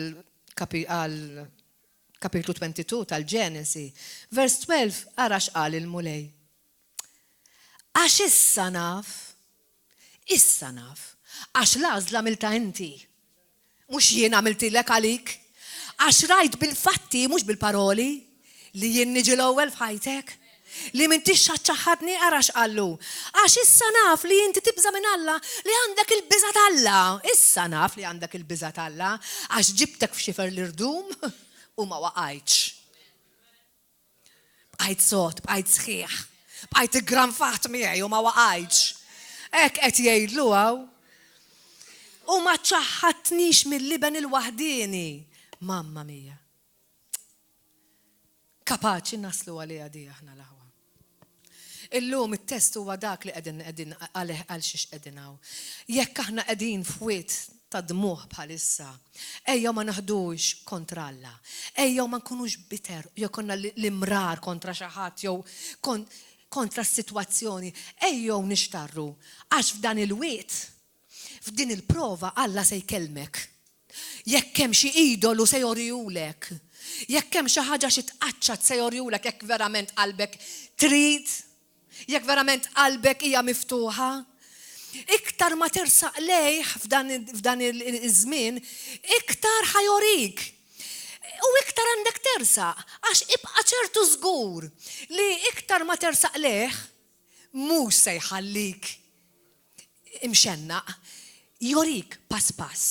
A: kapitlu 22 tal-Ġenesi, vers 12 ara x'qal il-Mulej. Għax issa naf Issa naf, għax l-għażla għamiltha inti. Mhux jien għamiltilek għalik. Għax rajt bil-fatti, mhux bil-paroli, li jien niġi l-ewwel f'ħajtek. Li m'intix xa ċċaħħadni, ara x'qallu. Għax issa naf li inti tibża' minn Alla, li għandek il-biża' t'Alla. Issa naf li għandek il-biża' t'Alla, għax ġibtek f'xifer l-irdum u ma waqajtx. Bqajt sod, bqajt sħiħ, bqajt iggranfat miegħi u ma waqajtx. Hekk qed jgħidlu hawn. U ma ċaħħadtnix mill-iben il-waħdieni. Mamma mia. Kapaċi naslu għaliha di aħna l-aħwa. Illum it-test huwa dak li qegħdin qegħdin għalih għal xiex qegħdin hawn. Jekk aħna qegħdin f'wied ta' dmugħ bħalissa, ejjew ma naħdux kontra Alla. Ejjew ma nkunux bitter jew konna l-imrar kontra xi ħadd jew kontra s-sitwazzjoni. Ejjew nixtarru għax f'dan il-wied F'din il-prova Alla se jkellmek. Jekk hemm xi idolu se jorihulek. Jekk hemm xi ħaġa xi tqaċċat se jorihulek jekk verament qalbek trid, jekk verament qalbek hija miftuħa. Iktar ma tersaq lejh f'dan iż-żmien, iktar ħa jorik. U iktar għandek tersaq, għax ibqa' ċertu żgur li iktar ma tersaq lejh, mhux se jħallik imxennaq, jorik pass pass.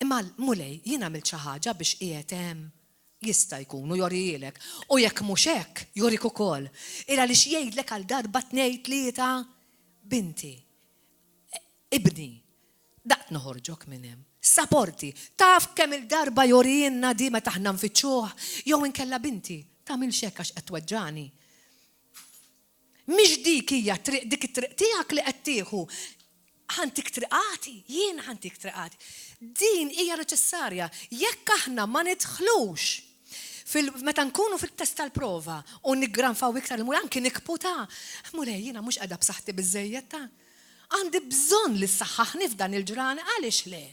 A: Imma Mulej, jien għamilt xi ħaġa biex qiegħed hemm? Jista' jkun u jorihielek. U jekk mhux hekk, jorik ukoll. Il għaliex jgħidlek għal darba tnejn tlieta, binti, ibni, daqt noħorġok minn hemm. Saporti, taf kemm-il darba jorihielna di meta aħna nfittxuh, jew inkella binti, tagħmilx hekk għax qed tweġġagħni. Mhix dik hija t-triq, dik it-triq tiegħek li qed tieħu. Ħa ntik triqati, jien ħa ntik triqati. Din hija neċessarja. Jekk aħna ma nidħlux fil meta nkunu fit-test tal-prova u niggranfaw iktar il-Mulej, anki nikbu ta' Mulej jiena mhux qiegħda b'saħħti biżżejjed ta'. Għandi bżonn li ssaħħaħni f'dan il-ġrani għaliex le?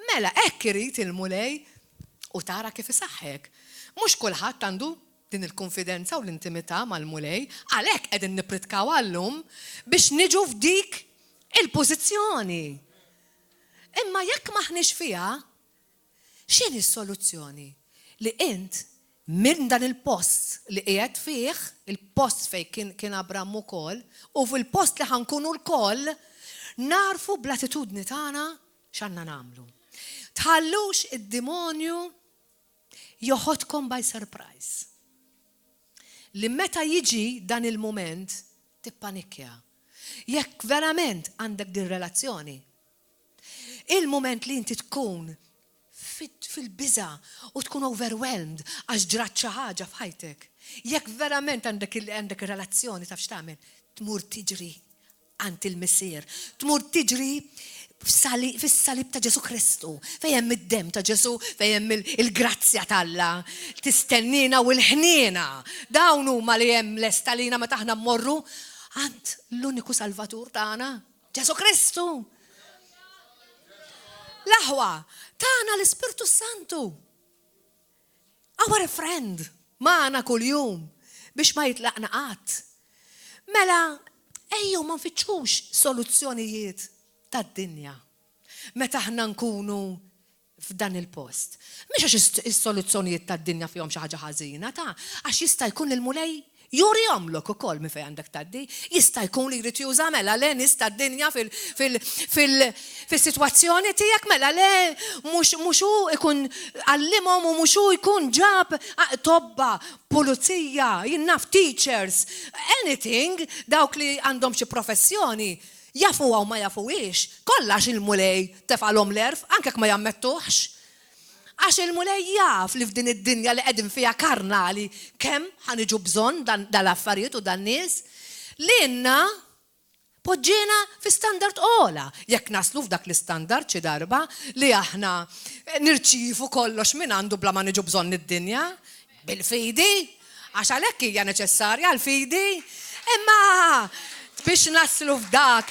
A: Mela hekk irid il-Mulej u tara kif isaħħek. Mhux kulħadd għandu din il-kunfidenza u l-intimità mal-Mulej, għalhekk qegħdin nippritkaw għal-lum biex niġu f'dik il-pożizzjoni. Imma jekk m'aħniex fiha, x'inhi s-soluzzjoni? Li int minn dan il-post li qiegħed fih, il-post fejn kien kien Abram ukoll, u fil-post li ħa nkunu lkoll, nagħrfu bl-attitudni tagħna x'għandna nagħmlu. Tħallux id-dimonju joħodkom by surprise. Li meta jiġi dan il-mument tippanikja. Jekk verament għandek din relazzjoni, il-mument li inti tkun fil-biża u tkun overwhelmed għax ġrat xi ħaġa f'ħajtek. Jekk verament għandek għandek relazzjoni taf x'tagħmel, tmur tiġri għand il-Missier. Tmur tiġri fis-salib ta' Ġesù Kristu, fejn hemm id-demm ta' Ġesù, fejn hemm il-grazzja t'Alla, tistennina u l-ħniena. Dawn huma li hemm lest għalina meta aħna mmorru għand l-uniku Salvatur tagħna, Ġesù Kristu. L-aħwa, tana l-Ispirtu Santu. Our friend, magħna kuljum biex ma jitlaqna qatt. Mela, ejjew ma nfittxux soluzzjonijiet tad-dinja meta aħna nkunu f'dan il-post. Mhix għax is-soluzzjonijiet tad-dinja fihom xi ħaġa ħażina ta' għax jista' jkun il-Mulej jurihomlok ukoll minn fejn għandek tgħaddi. Jista' jkun li jrid juża mela le nies tad-dinja fis-sitwazzjoni tiegħek mela le mhux hu ikun għallimhom u mhux hu jkun ġab tobba, pulizija, jien naf teachers, anything, dawk li għandhom xi professjoni, jafuha u ma jafuhiex, kollha għax il-Mulej tefgħalhom l-għerf anke jekk ma jammettuhx. Għax il-Mulej jaf li f'din id-dinja li qegħdin fiha karnali kemm ħa niġu bżonn dal-affarijiet u dan-nies. Lilna poġġiena fi standard ogħla. Jekk naslu f'dak l-istandard xi darba li aħna nirċievu kollox mingħandu bla ma niġu bżonn id-dinja, bil-fidi, Għax għalhekk hija neċessarja l-fidi. Imma biex naslu f'dak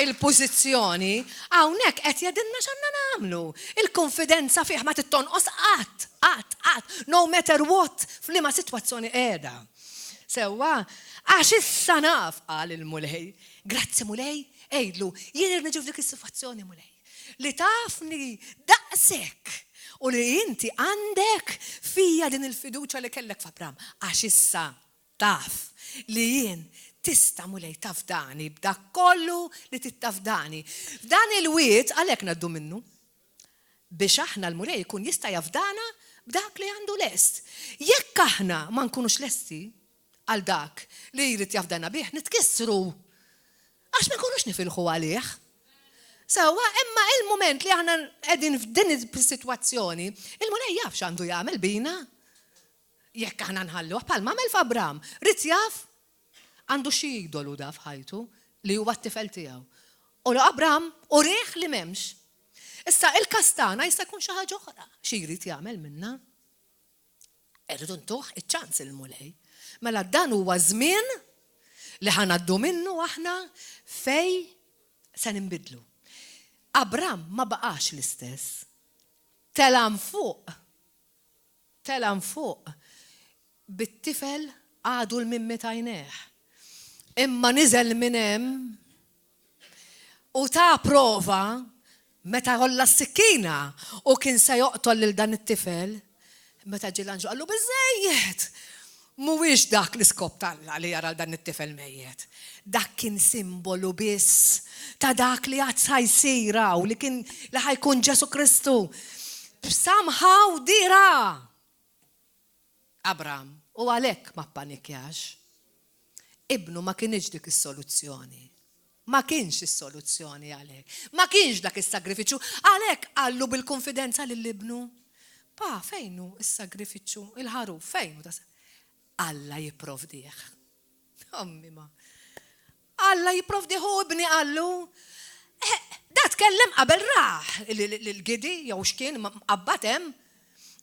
A: il-pożizzjoni, hawnhekk qed jgħidilna x'għandna nagħmlu. Il-konfidenza fih ma tittonqos qatt, qatt, qatt, no matter what, f'liema sitwazzjoni qiegħda. Sewwa, għax issa naf, qal il-Mulej. Grazzi Mulej, għidlu, jien irrid niġi f'dik is-sitwazzjoni Mulej. Li tafni daqshekk u li inti għandek fija din il-fiduċja li kellek f'Abram, għax issa taf li jien tista' Mulej tafdani b'dak kollu li trid tafdani. F'dan il-wied għalhekk ngħaddu minnu biex aħna l-Mulej ikun jista' jafdana b'dak li għandu lest. Jekk aħna ma nkunux lesti għal dak li jrid jafdana bih, nitkissru għax ma nkunux nifilħu għalih. Sewwa, imma il-mument li aħna qegħdin f'din is-sitwazzjoni, il-Mulej jaf x'għandu jagħmel bina. Jekk aħna nħalluh bħalma għamel f'Abram, ried jaf għandu xi idolu da f'ħajtu li huwa t-tifel tiegħu. U Abram urieh li m'hemmx. Issa il-każ tagħna jista' jkun xi ħaġa oħra xi jrid jagħmel minna. Irridu ntuh iċ-ċans il-Mulej. Mela dan huwa żmien li ħa ngħaddu minnu aħna fej se ninbidlu. Abram ma baqax l-istess. Tela' fuq. Tela' fuq bit-tifel għadu l-mimmi t'għajnejh. Imma niżel minn hemm. U ta prova meta għolla s-sikkina u kien se joqtol lil dan it-tifel, meta ġie l-anġlu qallu biżżejjed! Mhuwiex dak l-iskop t'Alla li jara 'l dan it-tifel mejjet. Dak kien simbolu biss ta' dak li għad sa jsir hawn, li kien li ħa jkun Ġesù Kristu. Somehow dira! Abram, u għalhekk ma ppanikjax. Ibnu ma kinitx dik is-soluzzjoni. Ma kienx is-soluzzjoni għalhekk. Ma kienx dak is-sagrifiċċju. Għalhekk qallu bil-kunfidenza lil ibnu, Pa, fejn hu s-sagrifiċċju, il-ħaruf, fejn hu? Alla jipprovdih. Ommi ma. Alla jipprovdih hu ibni qallu. Eh, da tkellem qabel raħ l-gidi jew x'kien mqabbad hemm.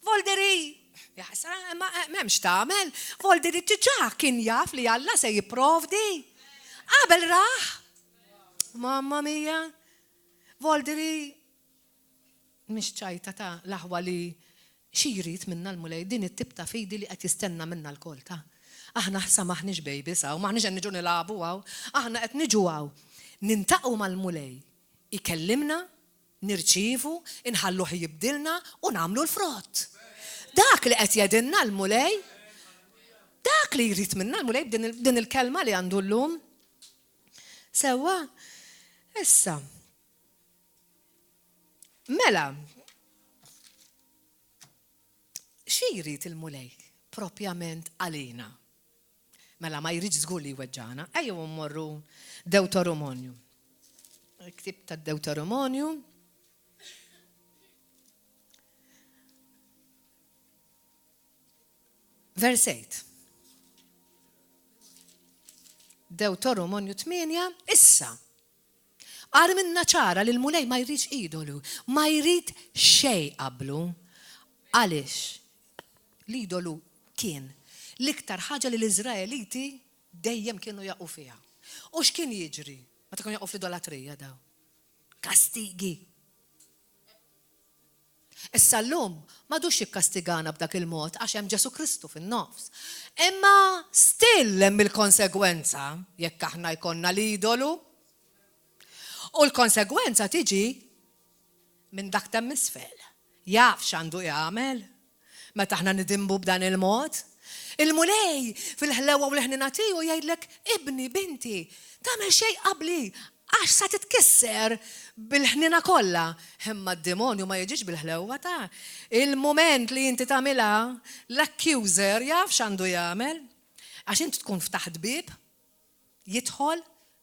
A: Volderi, jaħsra, ma eh, m'hemmx tagħmel. Volderi diġà kien jaf li Alla se jipprovdi. Qabel raħ. Mamma mia. Volderi Mhix ċajta ta' l-aħwa li xi jrid minna l-Mulej, din it-tip ta' fidi li qed jistenna minna lkoll ta'. Aħna issa m'aħniex babies hawn, m'aħniex qed niġu nilagħbu hawn, aħna qed niġu hawn nintaqgħu mal-Mulej, ikellimna, nirċievu, inħalluh jibdilna u nagħmlu l-frott. Dak li qed jgħidilna l-Mulej, dak li jrid minna l-Mulej b'din il-kelma li għandu llum. Sewwa, issa. Mela, xi jrid il-Mulej propjament għalina? Mela ma jridx żgur li jweġġagħna. Ejjew mmorru Dewteromonju. Il-ktieb tad-Dewteromonju. Vers 8. Dewteromonju 8, issa. Qal minnha ċara li l-Mulej ma jridx idolu, ma jrid xejn qablu. Għaliex? L-idolu kien l-iktar ħaġa li l-Iżraeliti dejjem kienu jaqgħu fiha. U x'kien jiġri meta kienu jaqgħu fl-idolatrija dawn? Kastigi. Issa llum m'għadux jikkastigana b'dak il-mod għax hemm Ġesù Kristu fin-nofs. Imma still hemm il-konsegwenza jekk aħna jkollna l-idolu. U l-konsegwenza tiġi minn dak t'hemm isfel. Jaf x'għandu jagħmel meta aħna nidinbu b'dan il-mod. Il-Mulej fil-ħlewwa u l-ħniena tiegħu jgħidlek, Ibni, binti, tagħmel xejn qabli, għax sa titkisser bil-ħniena kollha. Imma d-demonju ma jiġix bil-ħlewwa ta'. Il-mument li inti tagħmilha, l-accuser jaf x'għandu jagħmel. Għax inti tkun ftaħt bieb, Jidħol,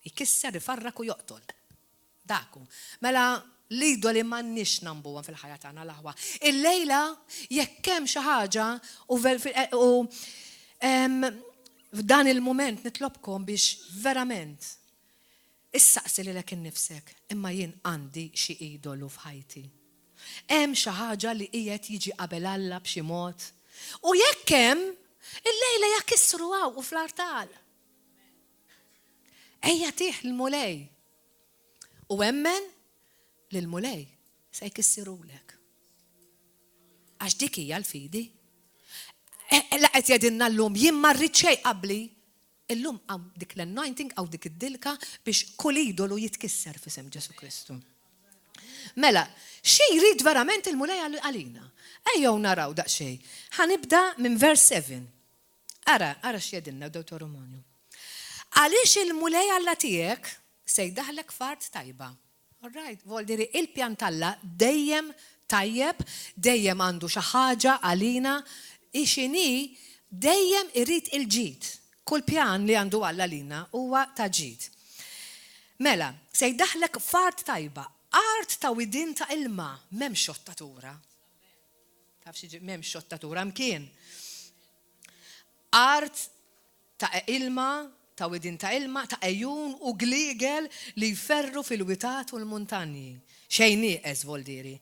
A: jkisser, ifarrak u joqtol. Dak hu. Mela l-idoli m'għandniex nagħmbuhom fil-ħajja tagħna l-aħwa. Illejla jekk hemm xi ħaġa u u f'dan il-mument nitlobkom biex verament issaqsi lilek innifsek, imma jien għandi xi idolu f'ħajti? Hemm xi ħaġa li qiegħed jiġi qabel Alla b'xi mod? U jekk hemm, illejla jakissru hawn u fl-artal. Ejja tih l-Mulej. U emmen li l-Mulej se jkissirulek. Għax dik hija l-fidi. E, e, la qed jgħidilna llum jien ma rrid xejn qabli. Illum hawn dik l-anointing hawn dik id-dilka biex kull idolu jitkisser f'isem Ġesu Kristu. Mela, xi jrid verament il-Mulej għalina? Ejjew naraw daqsxejn. Ħa nibda minn vers 7. Ara, ara x'jgħidilna Dewteromonju. Għaliex il-Mulej Alla tiegħek se jdaħħlek f'art tajba. All right, voldiri il-pjan t'Alla dejjem tajjeb, dejjem għandu xi ħaġa għalina, hi x'inhi, dejjem irid il-ġid. Kull pjan li għandu Alla għalina huwa ta' ġid. Mela, se jdaħħlek f'art tajba, art ta' widien ta' ilma, m'hemmx xottatura. Taf xi m'hemmx xottatura mkien. Art ta' ilma, ta' widien ta' ilma, ta' għejun u gliegel li jferru fil-witat u l-muntanji. Xejn nieqes, voldieri.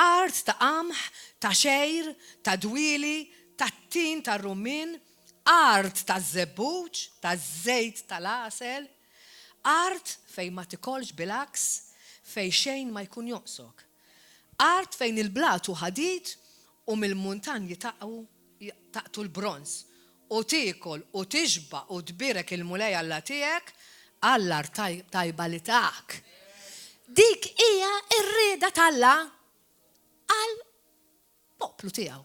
A: Art ta' qamħ, ta' xgħir, ta' dwieli, tat-tin, tar-rummien, art taż-żebbuġ, taż-żejt tal-għasel, art fejn ma tikolx bil-għaks, fejn xejn ma jkun jonqsok. Art fejn il-blat hu ħadid u mill-muntanji taqgħu taqtu l-bronż. U tiekol u tixba' u tbierek il-Mulej Alla tiegħek għall-art tajba li tak. Dik hija r-rieda t'Alla għal poplu tiegħu.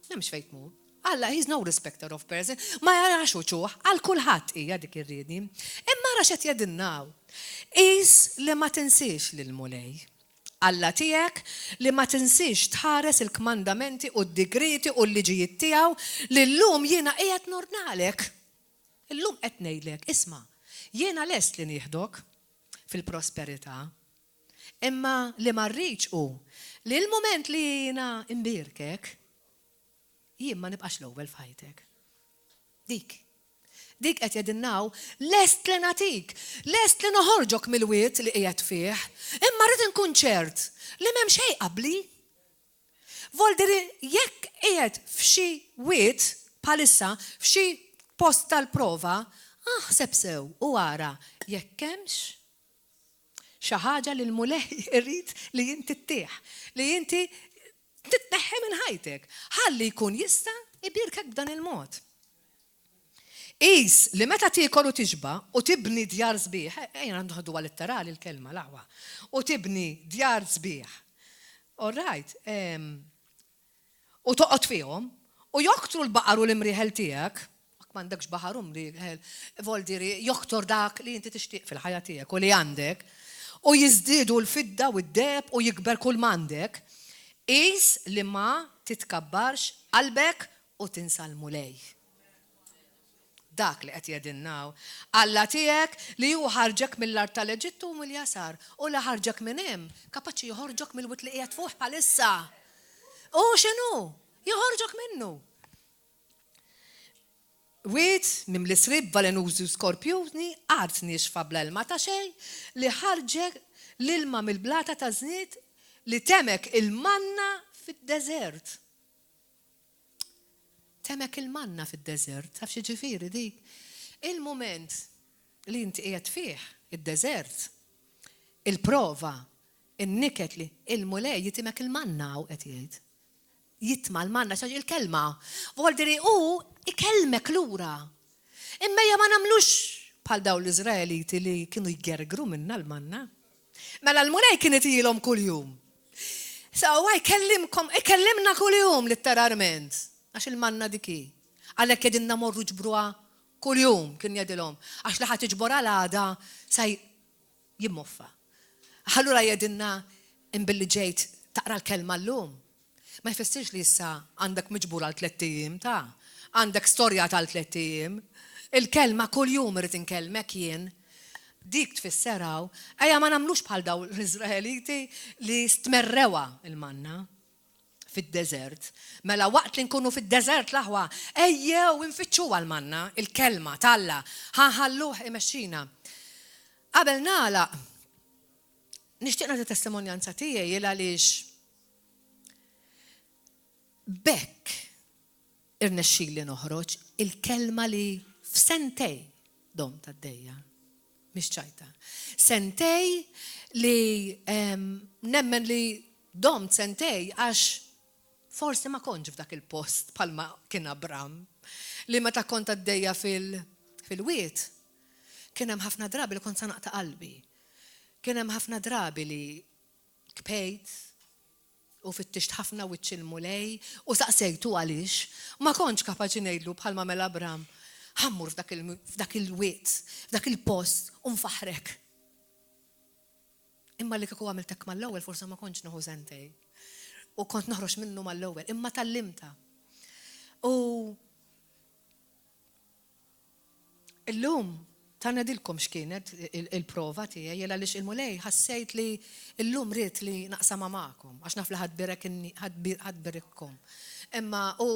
A: M'hemmx fejn tmur. Alla, he's no respecter of person, ma jarax uċuħ, għal kulħadd hija dik ir-riedi. Imma ara x'qed jgħidilna hawn. Qis li ma tinsiex lill-Mulej. Alla tiegħek li ma tinsiex tħares il-kmandamenti u d-digrieti u l-liġijiet tiegħu li llum jiena qiegħed nordnalek. Illum qed ngħidlek, isma', jiena lest li nieħdok fil-prosperità. Imma li ma rridx hu li l-mument li jiena nbierkek, jien ma nibqax l-ewwel f'ħajtek. Dik. Dik qed jgħidilna hawn, lest li nagħtik, lest li noħorġok mill-wied li qiegħed fih, imma rrid inkun ċert li m'hemm xejn qabli. Voldiri jekk qiegħed f'xi wied bħalissa, f'xi post tal-prova, aħseb sew u ara jekk hemmx xi ħaġa li l-Mulej irid li inti ttih, li inti titneħħi minn ħajtek, ħalli jkun jista' jbierkek b'dan il-mod. Qis li meta tiekol u tixba' u tibni djar sbieħ, ejja noħduha litterali l-kelma l-aħwa, u tibni djar sbieħ, all right, u toqgħod fihom, u joktru l-baqar u l-imrieħel tiegħek, jekk m'għandekx baħar u mrieħel, voldiri joktor dak li inti tixtieq fil-ħajja tiegħek u li għandek, u jiżdiedu l-fidda u d-deheb u jikber kull m'għandek, qis li ma titkabbarx qalbek u tinsa l-Mulej. Dak li qed jgħidilna hawn. Alla tiegħek li hu ħarġek mill-art tal-Eġittu u mill-jasar, u li ħarġek minn hemm, kapaċi joħorġok mill-wied li qiegħed fuq bħalissa. Hu x'inhu? Joħorġok minnu. Wied mimli sriep valenużi u skorpjuni, art niexfa bla ilma ta' xejn, li ħarġek l-ilma mill-blata taż-żnied, li temek il-manna fid-deżert. Temek il-manna fid-deżert, taf x'jiġifieri dik? Il-mument li inti qiegħed fih, id-deżert, il-prova, in-niket li il-Mulej jitimek il-manna hawn qed jgħid. Jitma' l-manna, x'għax il-kelma. Voldiri hu ikellmek lura. Imma ejja ma nagħmlux bħal dawn l-Iżraeliti li kienu jgergru minna l-manna. Mela l-Mulej kien itilhom kuljum. Sewwa jkellimkom, ikellimna kuljum litterarment, għax il-manna dik hi. Għalhekk jgħidilna morru ġbruha kuljum, kien jgħidilhom, għax li ħa tiġbor għal għada sa jimmoffa. Allura jgħidilna imbilli ġejt taqra l-kelma llum, ma jfissirx li issa għandek miġbur għal tlett ijiem ta', għandek storjat għal tlett ijiem. Il-kelma kuljum irrid inkellmek jien. Dik tfisser hawn, ejja ma nagħmlux bħal dawn l-Iżraeliti li stmerrewha l-manna fid-deżert. Mela waqt li nkunu fid-deżert l-aħwa, ejjew infittxuha l-manna, il-kelma t'Alla, ħa nħalluh imexxina. Qabel nagħlaq, nixtieq nagħti testimonjanza tiegħi il għaliex b'hekk Irnexxili noħroġ il-kelma li f'sentej domt għaddejja. Mhix ċajta. Sentej li nemmen li domt sentej għax forsi ma kontx f'dak il-post bħalma kien Abram, li meta kont għaddejja fil-wied, kien hemm ħafna drabi li kont sa naqta' qalbi. Kien hemm ħafna drabi li kbejt, U fittixt ħafna wiċċ il-Mulej u saqsejtu għaliex. Ma kontx kapaċi ngħidlu bħalma għamel Abram, Ħa mmur f'dak il-wied, f'dak il-post u nfaħħrek. Imma li kieku għamilt hekk mal-ewwel forsi ma kontx nieħu sentejn. U kont noħroġ minnu mal-ewwel, imma tgħallimtha. U Illum ta' ngħidilkom x'kienet il-prova tiegħi jien għaliex il-Mulej ħassejt li llum ried li naqsamha magħkom għax naf li ħa tberikkom. Imma u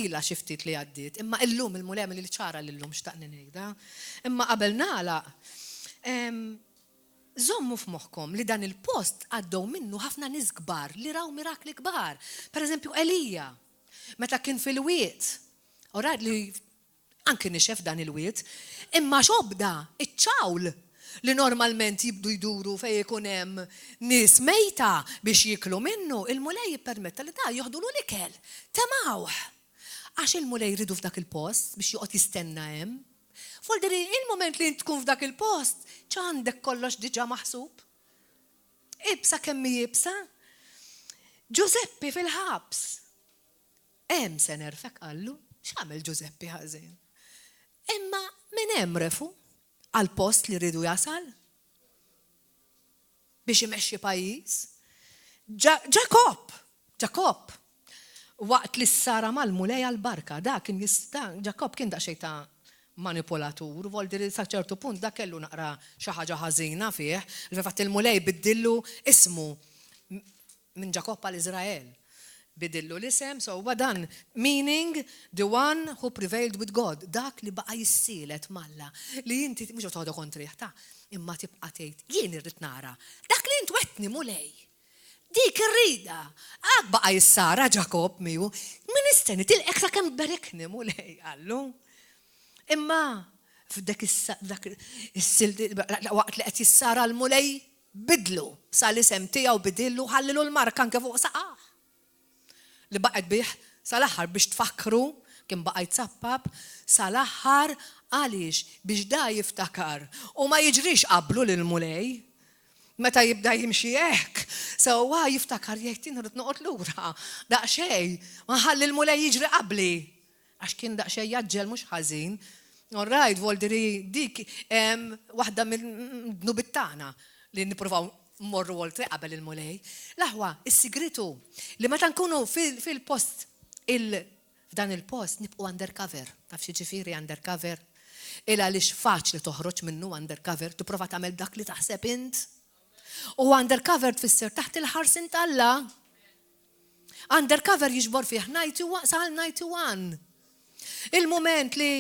A: ilha xi ftit li għaddiet, imma illum il-Mulej għamilli ċara li llum xtaqni ngħidha. Imma qabel nagħlaq, żommu f'moħħkom li dan il-post għaddew minnu ħafna nies kbar li raw mirakli kbar. Pereżempju Elija, meta kien fil-wied, Alright li anki nixef dan il-wied, imma xobda iċ-ċawl li normalment jibdu jduru fejn ikun hemm nies mejta biex jieklu minnu, il-Mulej ippermetta li da joħdulu l-ikel. Temgħuh! Għax il-Mulej ridu f'dak il-post biex joqgħod jistenna hemm. Voldiri, il-mument li int tkun f'dak il-post, ġa għandek kollox diġà maħsub. Iebsa kemm hi iebsa. Ġużeppi fil-ħabs. Hemm se nerfgħek qallu. X'għamel Ġużeppi ħażin? Imma minn hemm refgħu għall-post li riedu jasal biex imexxi pajjiż. Ġakobb! Ġakobb! Waqt li ssara mal-Mulej għall-barka, dak kien jista' Ġakobb kien daqsxejn ta' manipolatur, voldi li sa ċertu punt dak kellu naqra xi ħaġa ħażina fih, fil-fatt il-Mulej biddillu ismu minn Ġakobb għal Iżrael. Bidillu l-isem, so huwa dan meaning the one who prevailed with God, dak li baqa' jissielet m'Alla, li inti mhux toħodha kontrih ta' imma tibqa' tgħid jien irrid nara dak li int wegħdtni Mulej. Dik ir-rieda. Għad baqa' jissara Ġakobb miegħu, M'iniex se nitilqek sakemm tberikni, Mulej, qallu. Imma f'dak waqt li qed jissara l-Mulej bidlu, sa l-isem tiegħu bidillu, ħallilu l-marka anke fuq saqajh. Li baqgħet bih sal-aħħar biex tfakkru, kien baqa' jzappap sal-aħħar għaliex biex da jiftakar u ma jiġrix qablu lill-Mulej. Meta jibda jimxi hekk, sewwa jiftakar jgħid jien irrid noqgħod lura daqsxejn, ma nħalli l-Mulej jiġri qabli. Għax kien daqsxejn jgħaġġel mhux ħażin. All right, voldiri dik waħda mill-dnubiet tagħna li nippruvaw mmorru oltre qabel il-Mulej. L-aħwa, is-sigriet hu li meta nkunu fil-post il F'dan il-post nibqgħu undercover. Taf x'jiġifieri undercover? Il għaliex faċli toħroġ minnu undercover, tipprova tagħmel dak li taħseb int. U undercover tfisser taħt il-ħarsien t'Alla. Undercover jiġbor fih 91, Psalm 91. Il-mument li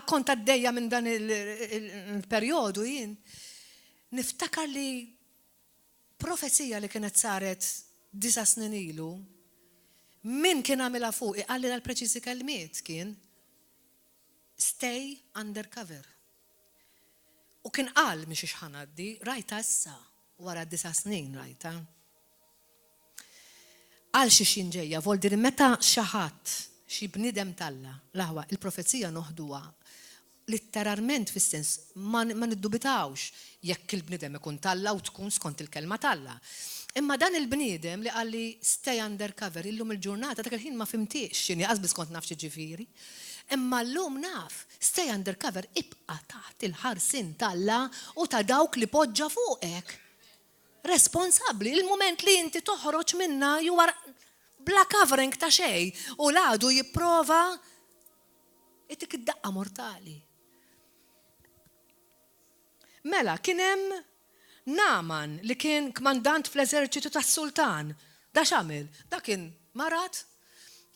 A: kont għaddejja minn dan il-perjodu jien, niftakar li Profezija li kienet saret disa' snin ilu, min kien għamilha fuqi qalli dal-preċiżi kelmiet kien Stay under cover. U kien qal minn xiex ħa ngħaddi, rajtha issa, wara disa' snin rajtha. Għal xiex jien ġejja, voldiri meta xi ħadd, xi bniedem t'Alla, l-aħwa, il-profezija noħduha litterarment fis-sens ma ma niddubitawx jekk il-bniedem ikun t'Alla u tkun skont il-kelma t'Alla. Imma dan il-bniedem li qalli stay under cover illum il-ġurnata dak il-ħin ma fhimtiex x'inhi qas biss kont naf x'jiġifieri. Imma llum naf, stay under cover ibqa' taħt il-ħarsien t'Alla u ta' dawk li poġġa fuqek. Responsabbli. Il-mument li inti toħroġ minnha you are bla covering ta' xejn u l-għadu jipprova Itik id-daqqa mortali. Mela, kien hemm Naaman li kien kmandant fl-eżerċitu tas-sultan. Da x'għamel? Da kien marad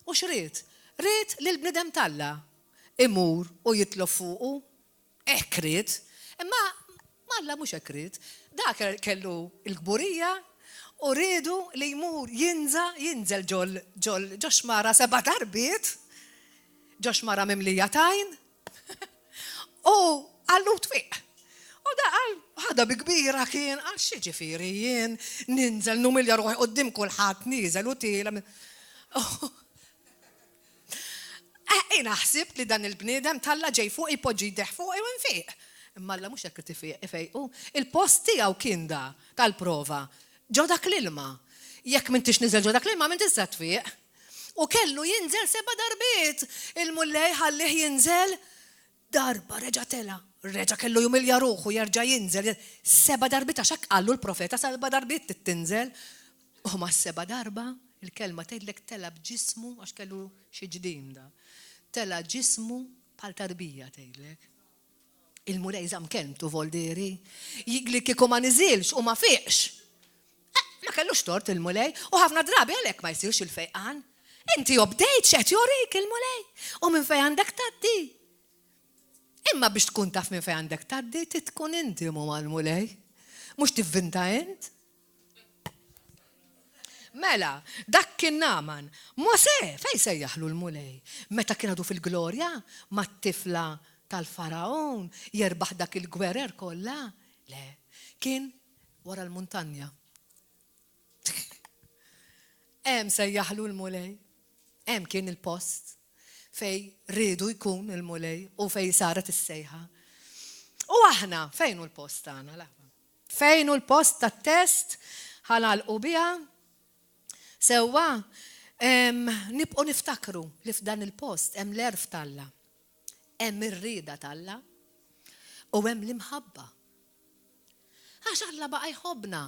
A: u x'ried? Ried li l-bniedem t'Alla imur u jitlob fuqu. Hekk ried. Imma Alla mhux hekk ried. Dak kellu l-kburija u riedu li jmur jinża', jinżel ġol ġol ġo xmara seba' darbiet, ġo xmara mimlija tajn, u qallu tfiq. U da qal, ħadha bi kbira kien, qal x'jiġifieri jien ninżel numilja ruħi quddiem kulħadd nieżel u tiela'. Jiena ħsibt li dan il-bniedem t'Alla ġej fuqi jpoġġi jdejh fuqi u nfiq. Imma Alla mhux hekk irid ifejqu. Il-post tiegħu kien da, tal-prova, ġo dak l-ilma. Jekk m'intix niżel ġo dak l-ilma m'intix se tfiq. U kellu jinżel seba' darbiet. Il-Mulej ħallih jinżel darba reġa' tela'. Reġa' kellu jumilja ruħu jerġa' jinżel. Seba' darbiet għax hekk qallu l-profeta seba' darbiet trid tinżel. U mas-seba' darba, il-kelma tgħidlek tela' b'ġismu għax kellu xi ġdim da. Tela' ġismu bħal tarbija tgħidlek. Il-Mulej żamm kelmtu voldieri. Li kieku ma niżilx u ma fiqx. Eh, ma kellux tort il-Mulej u ħafna drabi għalhekk ma jsirx il-fejqan. Inti obdejt x'qed jurik il-Mulej u minn fejn għandek tgħaddi. Imma biex tkun taf minn fejn għandek tgħaddi, trid tkun intimu mal-Mulej. Mhux tivvinta int. Mela, dak kien Naaman. Mosè, fejn sejjaħlu l-Mulej? Meta kien għadu fil-glorja mat-tifla tal-Fargħun jerbaħ dak il-gwerer kollha? Le, kien wara l-muntanja. Hemm sejjaħlu l-Mulej. Hemm kien il-post fejn riedu jkun il-Mulej u fejn saret is-sejħa. U aħna, fejn hu l-post tagħna? Fejn hu l-post tat-test? Ħa nagħlqu biha. Sewwa, nibqgħu niftakru li f'dan il-post hemm l-għerf t'Alla, hemm ir-rieda t'Alla u hemm l-imħabba. Għax Alla baqa' jħobbna.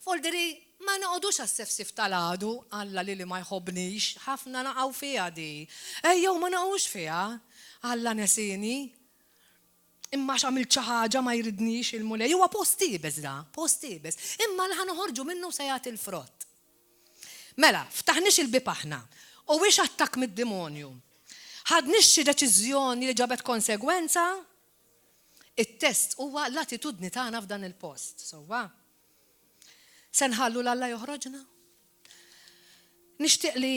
A: Voldiri ma noqogħdux għas-sefsif tal-għadu, Alla lili ma jħobbnix, ħafna naqgħu fiha di. Ejjew ma naqgħux fiha. Alla nesieni. Imma għax għamilt xi ħaġa ma jridnix il-Mulej. Huwa post iebes da, post iebes. Imma li ħa noħorġu minnu se jagħti l-frott. Mela, ftaħniex il-bieb aħna. Huwiex attakk mid-dimonju. Ħadniex xi deċiżjoni li ġabet konsegwenza. It-test huwa l-attitudni tagħna f'dan il-post. Sewwa? Se nħallu 'l Alla joħroġna? Nixtieq li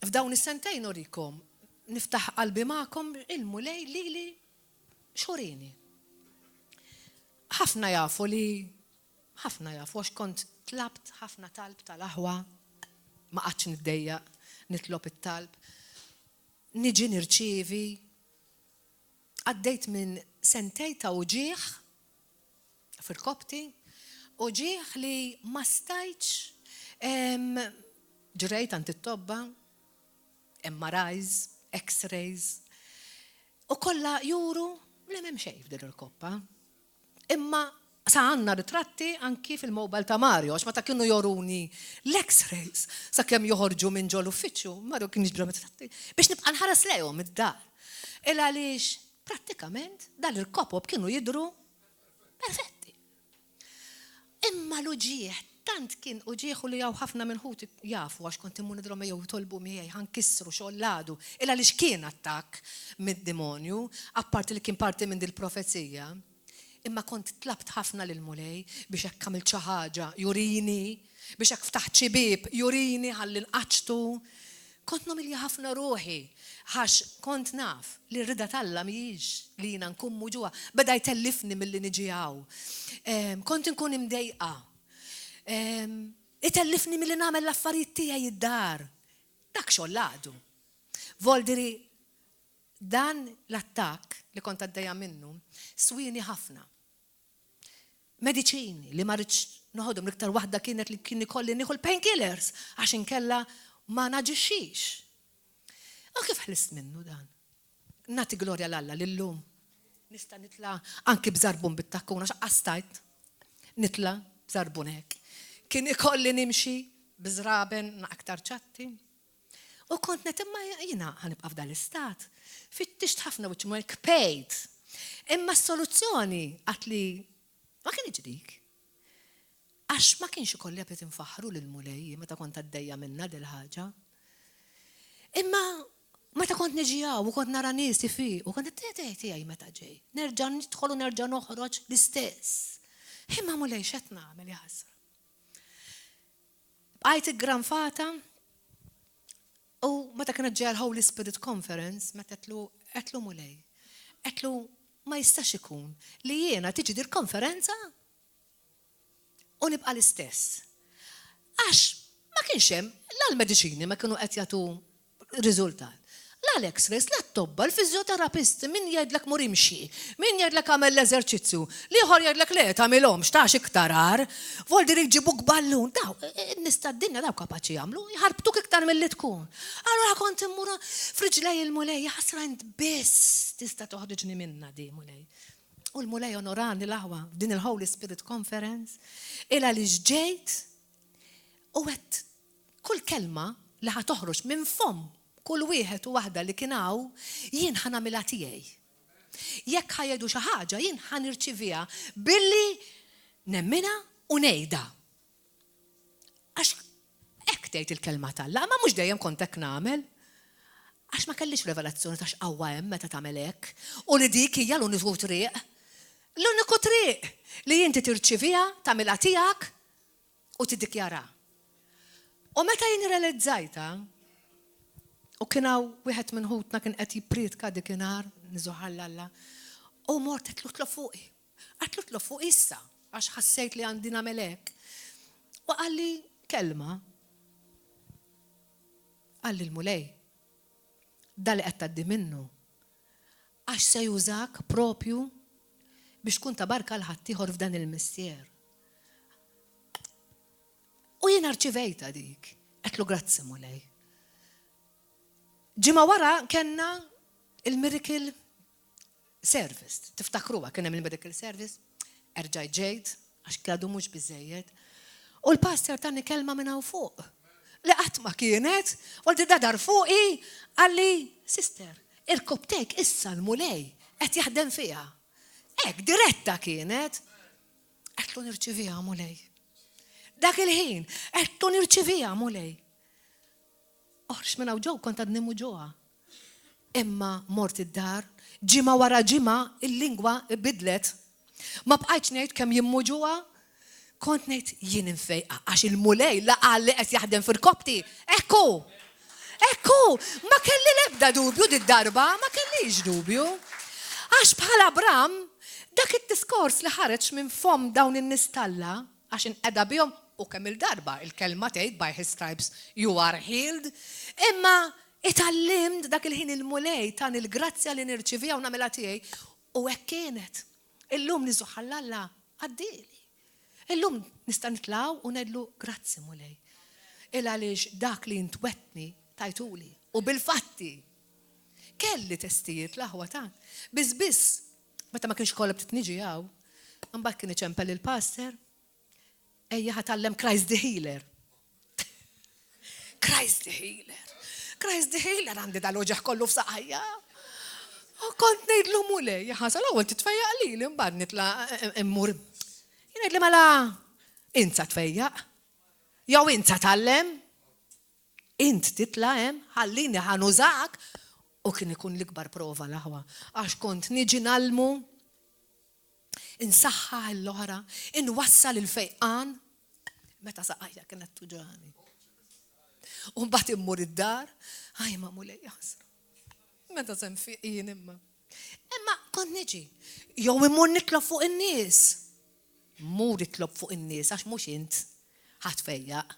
A: F'dawn is-sentejn nurikom, niftaħ qalbi magħkom il-Mulej lili x'urieni. Ħafna jafu li ħafna jafu għax kont tlabt ħafna talb tal-aħwa, ma qgħadtx niddejjaq nitlob it-talb, niġi nirċievi. Għaddejt minn sentej ta' uġigħ f'irkoppti, uġigħ li ma stajtx ġrejt għand it-tobba, MRIs, X-rays, u kollha juru li m'hemm xejn f'din l-irkoppa. Imma sa għandna ritratti anki fil-mobile ta' Mario, għax meta kienu joruni l-X-rays sakemm joħorġu minn ġol uffiċċju, Mario kien jiġbrilhom ritratti biex nibqa' nħares lejhom id-dar. Il għaliex prattikament dal-irkopop kienu jidhru Perfetti. Imma l-uġigħ, tant kien uġigħ u li hawn ħafna minn ħuti jafu għax kont immur nidhrom ejjew itolbu miegħi ħa nkissru xogħol l-għadu, il għaliex kien attakk mid-dimonju, apparti li kien parti minn dil-profezija. Imma kont tlabt ħafna lill-Mulej biex hekk għamilt xi ħaġa jurini, biex hekk ftaħt xi bieb jurini ħalli nqaċċtu. Kont numilja ħafna ruħi għax kont naf li r-rieda t'Alla mhijiex li jiena nkun muġugħa. Beda jtellifni milli niġi hawn. Kont inkun imdejqa. Itellifni milli nagħmel l-affarijiet tiegħi id-dar. Dak xogħol l-għadu. Voldiri dan l-attakk li kont għaddejja minnu swieni ħafna. Mediċini li ma ridtx noħodhom, l-iktar waħda kienet li kien ikolli nieħu l-painkillers għax inkella ma naġixxix. U kif ħlist minnu dan? Nagħti glorja 'l Alla li llum nista' nitla' anki b'żarbun bit-takkun għax qas stajt nitla' b'żarbun hekk. Kien ikolli nimxi b'żraben aktar ċatti. U kont ngħid imma jiena ħa nibqa' f'dal-istat. Fittixt ħafna wiċċ imma kpejt. Imma s-soluzzjoni għad li ma kinitx dik. Għax ma kienx ikolli aptit infaħħru lill-Mulej meta kont għaddejja minnha dil-ħaġa. Imma meta kont niġi hawn u kont nara nies ifiqu, kont ngħid tiegħi meta ġej. Nerġa' nidħol u nerġa' noħroġ l-istess. Imma Mulej x'qed nagħmel jaħasra. Bqajt iggranfata u meta kienet ġejja l-Holy Spirit Conference, meta għedtlu, għedtlu Mulej, għedtlu ma jistax ikun li jiena tiġi dil-konferenza u nibqa' l-istess. Għax ma kienx hemm, la l-mediċini ma kienu qed jagħtu riżultat. La l-X-rays, la t-tobba, l-fiżjoterapisti, min jgħidlek mur imxi, min jgħidlek agħmel l-eżerċizzju, l-ieħor jgħidlek le tagħmilhomx, tagħx iktar agħar. Voldiri jġibuk ballun. Daw, in-nies tad-dinja daw kapaċi jagħmlu, jħarbtuk iktar milli tkun. Allura kont immur f'riġlej il-Mulej, jaħasra int biss tista' toħriġni minnha di, Mulej. U l-Mulej onorani l-aħwa f'din il-Holy Spirit Conference, il għaliex ġejt u għedt Kull kelma li ħa toħroġ minn fomm kull wieħed u waħda li kien hawn, jien ħa nagħmilha tiegħi. Jekk ħa jgħidu xi ħaġa, jien ħa nirċiviha billi nemminha u ngħidha. Għax hekk tgħid il-kelma t'Alla, imma mhux dejjem kont hekk nagħmel. Għax ma kellix revelazzjoni ta' x'qawwa hemm meta tagħmel hekk u li dik hija l-uniku triq. L-uniku triq li inti tirċiviha, tagħmilha tiegħek u tiddikjara. U meta jien irrealizzajtha, u kien hawn wieħed minn ħutna kien qed jippriedka dikinhar, niżuħal Alla, u mort qed tlob fuqi. Qed tlob fuqi issa, għax ħassejt li għandi nagħmel hekk. U qalli kelma. Qalli l-Mulej, da li qed tgħaddi minnu, għax se jużak propju biex tkun ta' barka 'l ħaddieħor f'dan il-mistier. U jiena rċivejtha dik. Għedtlu grazzi Mulej. Ġimgħa wara kellna il-Miracle Service. Tiftakruha kien hemm il-Miracle Service? Erġajt ġejt, għax għadu mhux biżejjed. U l-pastor tani kelma minn hawn fuq. Li qatt ma kienet, u dadar fuqi, qalli, sister, irkobtek issa l-Mulej qed jaħdem fiha. Hekk diretta kienet. Għedtlu nirċiviha Mulej. Dak il-ħin, għedtlu nirċiviha Mulej. Oħroġ minn hawn ġew kont għadni muġugħa. Imma mort id-dar, ġimgħa wara ġimgħa il-lingwa bidlet. Ma bqajtx ngħid kemm jien muġugħa, kont ngħid jien imfejqa għax il-Mulej la qal li qed jaħdem fir-rkobti. Ekku! Ekku! Ma kelli l-ebda dubju did-darba, ma kellix dubju. Għax bħal Abram, dak id-diskors li ħareġ minn fomm dawn in-nies t'Alla, għax inqeda bihom u kemm-il darba il-kelma tgħid by his stripes you are healed, imma itgħallimt dak il-ħin il-Mulej tani l-grazzja li nirċiviha u nagħmilha tiegħi u hekk kienet. Illum niżuħ għal Alla għaddieli. Illum nista' nitlgħu u ngħidlu grazzi Mulej. Il għaliex dak li int wegħdtni tajtuli u bil-fatti. Kelli testijiet l-aħwa ta' biss biss meta ma kienx kollha bdiet niġi hawn, imbagħad kien iċempel il-pastor, ejja ħa tgħallem Christ the Healer. Christ the Healer. Christ the Healer għandi dal-uġigħ kollu f'saqajja. U kont ngħidlu Mulej, ħasal ewwel titfejjaq lili mbagħad nitla' immur. Jgħidli mela int sa tfejjaq. Jew int sa tgħallem. Int titla' hemm, ħallini ħa nużak. U kien ikun l-ikbar prova l-aħwa, għax kont niġi ngħallmu, insaħħaħ l-oħra, inwassal il-fejqan, meta saqajja kienet tuġani. U mbagħad immur id-dar, aj ma Mulej jaħsra. Meta se nfiq jien imma. Imma kont niġi, jew immur nitlob fuq in-nies. Mur itlob fuq in-nies għax mhux int ħa tfejjaq.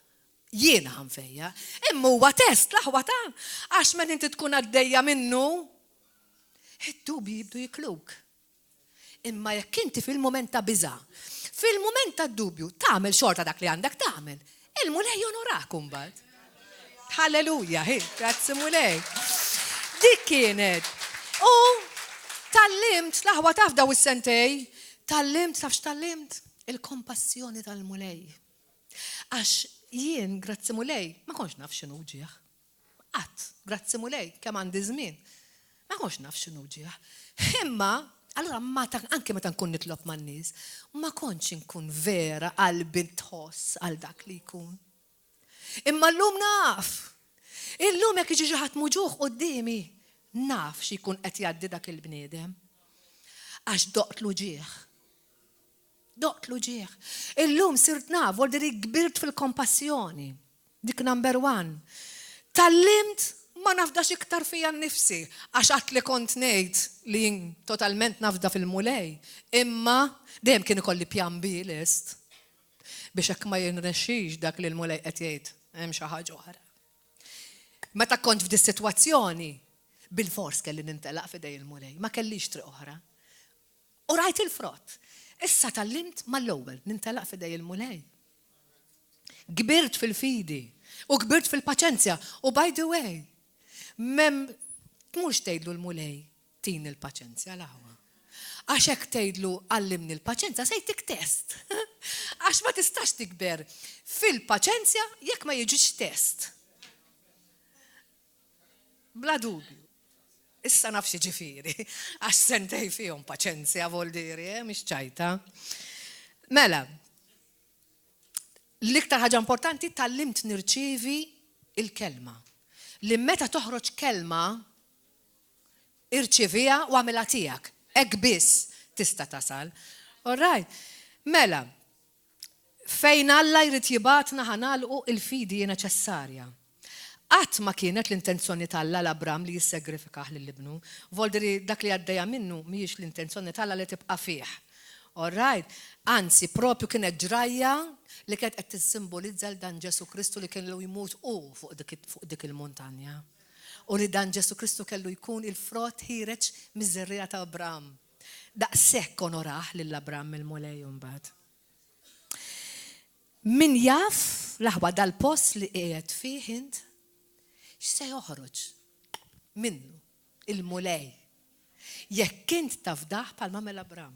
A: Jiena ħa nfejjaq. Imma huwa test l-aħwa ta' għax meta inti tkun għaddejja minnu, id-dubji jibdu jikluk. Imma jekk inti fil-mument ta' biża', fil-mument ta' dubju, tagħmel xorta dak li għandek tagħmel, il-Mulej jonorak imbagħad. Halleluja, hi, grazzi Mulej. Dik kienet. U tgħallimt, l-aħwa taf daw is-sentej, tgħallimt, taf x'tgħallimt? Il-kompassjoni tal-Mulej. Għax jien, grazzi Mulej, ma kontx naf x'inhu ġieħ. Qatt, grazzi Mulej, kemm għandi żmien. Ma kontx naf x'inhu ġieħ. Imma, allura ma ta, anke meta nkun nitlob man-nies, ma kontx inkun vera qalbi tħoss għal dak li jkun. Imma llum naf. Illum jekk jiġi xi ħadd muġugħ quddiemi, naf xi jkun qed jgħaddi dak il-bniedem. Għax doqt l-uġigħ. Doqt l-uġigħ. Illum sirt naf, vuol dire kbirt fil-kompassjoni. Dik number one. Tgħallimt ma nafdax iktar fija nnifsi, għax għad li kont ngħid li jien totalment nafda fil-Mulej, imma dejjem kien ikolli pjan B lest biex hekk ma jirnexxix dak li l-Mulej qed jgħid, hemm xi ħaġa oħra. Meta kont f'dis-sitwazzjoni, bilfors kelli nintelaq f'idej il-Mulej, ma kellix triq oħra. U rajt il-frott. Issa tgħallimt mal-ewwel nintelaq f'idej il-Mulej. Kbirt fil-fidi u kbirt fil-paċenzja. U by the way, mem tmurx tgħidlu l-Mulej tini l-paċenzja l-aħwa. Għax hekk tgħidlu għallimni l-paċenzja se jtik test. Għax ma tistax tikber fil-paċenzja jekk ma jiġix test. Bla dubju. Issa naf x'jiġifieri, għax sentej fihom paċenzja voldiri, eh, mhix ċajta. Mela, l-iktar ħaġa importanti tgħallimt nirċievi il-kelma. Li meta toħroġ kelma, irċiviha u għamilha tiegħek. Hekk biss tista' tasal. All right. Mela, Fejn Alla jrid jibgħatna ħa nagħlqu il-fidi hi neċessarja. Qatt ma kienet l-intenzjoni t'Alla 'l Abram li jissegrifikah lil ibnu. Voldiri dak li għaddejja minnu mhijiex l-intenzjoni t'Alla li tibqa' fih. All right? Anzi, propju kienet ġrajja li kienet qed tissimbolizza 'l dan Ġesù Kristu li kellu jmut hu fuq dik fuq dik il-muntanja. U li dan Ġesù Kristu kellu jkun il-frott ħiereġ miż-żerriegħa ta' Abram. Daqshekk onorah lil Abram il-Mulej imbagħad. Min jaf, l-aħwa, dal-post li qiegħed fih int, x'se joħroġ minnu il-Mulej jekk int tafdah bħalma għamel Abram.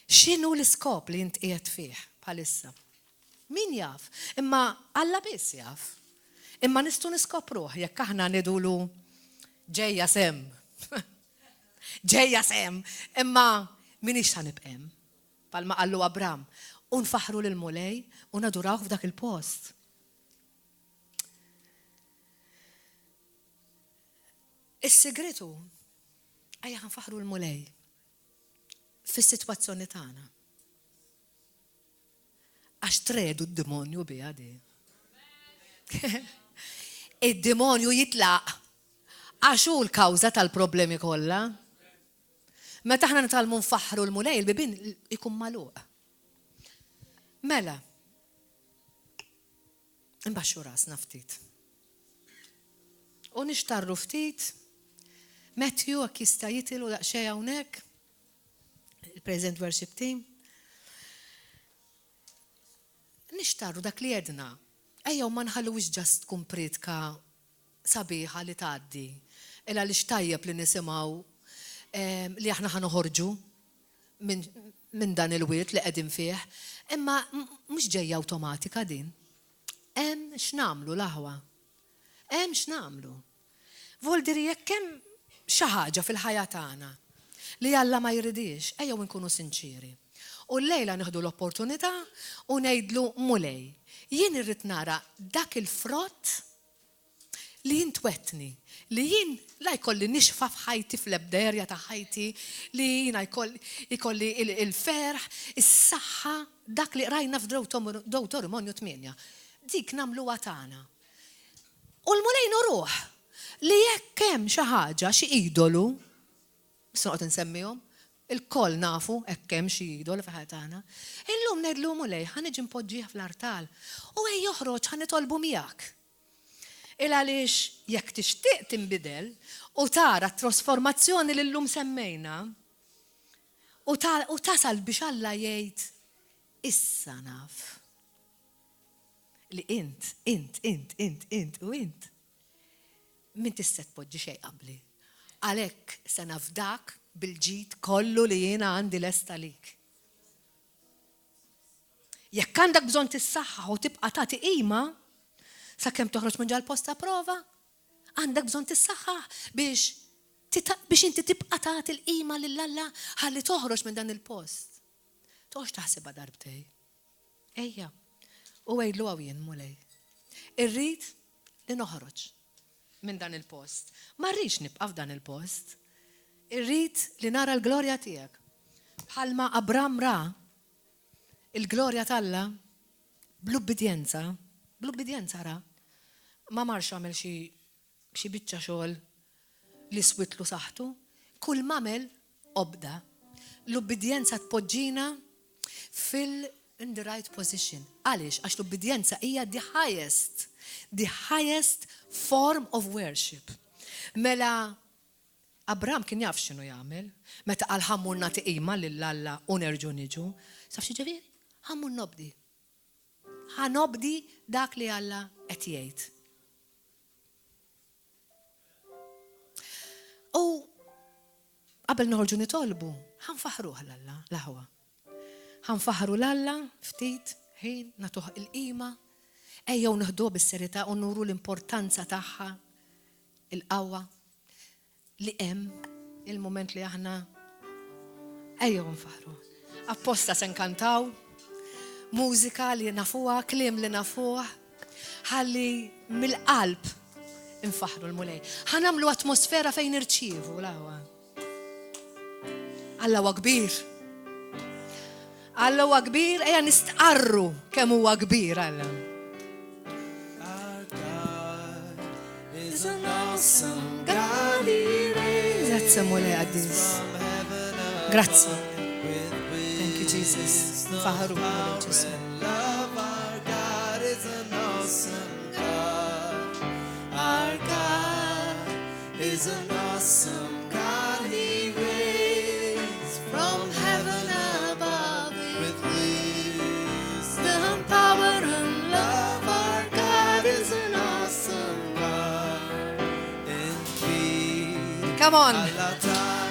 A: X'inhu l-iskop li int qiegħed fih bħalissa? Min jaf? Imma Alla biss jaf. Imma nistgħu niskopruh jekk aħna ngħidulu ġejja s'hemm. Ġejja s'hemm, imma m'iniex sa nibqa' hemm. Bħalma qallu Abram, u nfaħħru lill-Mulej u nadurawh f'dak il-post. Is-sigriet hu, ejja ħa nfaħħru l-Mulej fis-sitwazzjoni tagħna. Għax tredu d-demonju biha di. Id-demonju jitlaq għax hu l-kawża tal-problemi kollha. Meta aħna nitgħallmu nfaħħru l-Mulej, il-bibien ikun magħluq. Mela, imbaxxu rasna ftit. U nixtarru ftit, Matthew jekk jista' jitilu daqsxejn hawnhekk, il-Present Worship Team. Nixtarru dak li għedna. Ejjew ma nħalluhiex just tkun priedka sabiħa li tgħaddi. Il għaliex tajjeb li nisimgħu li aħna ħa noħorġu minn dan il-wied li qegħdin fih, imma mhux ġejja awtomatika din. Hemm x'nagħmlu l-aħwa. Hemm x'nagħmlu. Voldiri jekk hemm xi ħaġa fil-ħajja tagħna li Alla ma jridhiex, ejjew inkunu sinċieri. U llejla nieħdu l-opportunità u ngħidlu Mulej, jien irrid nara dak il-frott li jien twettni, li jien la jkolli nixfa f'ħajti fl-ebda erja ta' ħajti, li jiena jkolli il-ferħ, is-saħħa, dak li qrajna f'Dewteromonju 8. Dik nagħmluha tagħna. U l-Mulej nuruh li jekk hemm xi ħaġa, xi idolu, mhux se noqgħod insemmihom, ilkoll nafu hekk hemm xi idolu fil-ħajja tagħna, illum ngħidlu Mulej ħa niġi npoġġih fl-artal u ejja oħroġ ħa nitolbu miegħek. Il għaliex jekk tixtieq tinbidel u tara t-trasformazzjoni li llum semmejna u tasal biex Alla jgħid issa naf li int, int, int, int, int u int m'intix se tpoġġi xejn qabli. Għalhekk se nafdak bil-ġid kollu li jiena għandi lest għalik. Jekk għandek bżonn tissaħħaħ u tibqa' tagħti qima sakemm toħroġ minn ġal-post ta' prova, għandek bżonn tissaħħaħ biex biex inti tibqa' tagħti l-qima lil Alla ħalli toħroġ minn dan il-post. Toqgħodx taħsibha darbtej. Ejja, u għidlu hawn jien, Mulej. Irrid li noħroġ minn dan il-post. Ma rridx nibqa' f'dan il-post. Irrid li nara l-glorja tiegħek. Bħalma Abram ra il-glorja t'Alla bl-ubbidjenza, bl-ubbidjenza ra, ma marx għamel xi xi biċċa xogħol li switlu saħħtu, kull m'għamel obda. L-ubbidjenza tpoġġina fil in the right position. Għaliex? Għax l-ubbidjenza hija the highest, the highest form of worship. Mela Abram kien jaf x'inhu jagħmel meta qal ħa mmur nagħti qima lil Alla u nerġgħu niġu. Taf x'jiġifieri? Ħa mmur nobdi. Ħa nobdi dak li Alla qed jgħid. U qabel noħorġu nitolbu, ħa nfaħħruh 'l Alla, l-aħwa. Ħa nfaħħru 'l Alla ftit ħin nagħtuh il-qima, ejjew nieħduha bis-serjetà u nuru l-importanza tagħha, il-qawwa li hemm il-mument li aħna ejjew nfaħħru. Apposta se nkantaw mużika li nafuha, kliem li nafuh, ħalli mill-qalb infaħħru l-Mulej. Ħa nagħmlu atmosfera fejn irċievu l-aħwa. Alla huwa kbir. Alla huwa kbir, ejja nistqarru kemm huwa kbir Alla. Grazzi Mulej qaddis. Grazzi. Thank you Jesus. Faħru Mulej Ġesu.
B: Our God is an awesome God. He reigns.
A: Come on.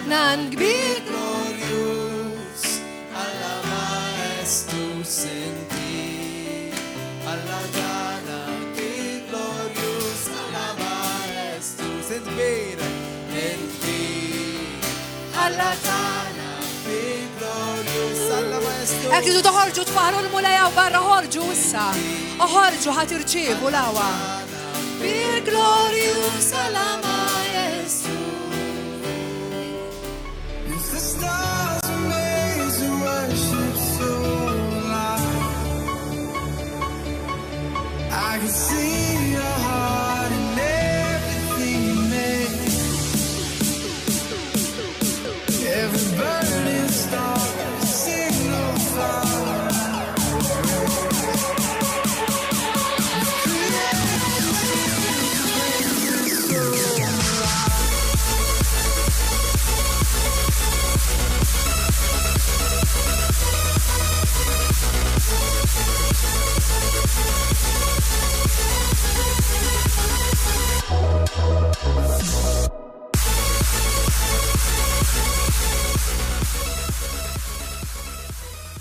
A: Nan kbir.
B: Glorjuż, Alla maestuż inti. Alla tagħna kbir glorjuż, Alla maestuż int kbir, int kbir. Alla tagħna kbir glorjuż, Alla maestuż.
A: Jekk tridu toħorġu tfaħru l-Mulej hawn barra ħorġu issa. Oħorġu ħa tirċievu l-qawwa. Kbir glorjuż Alla.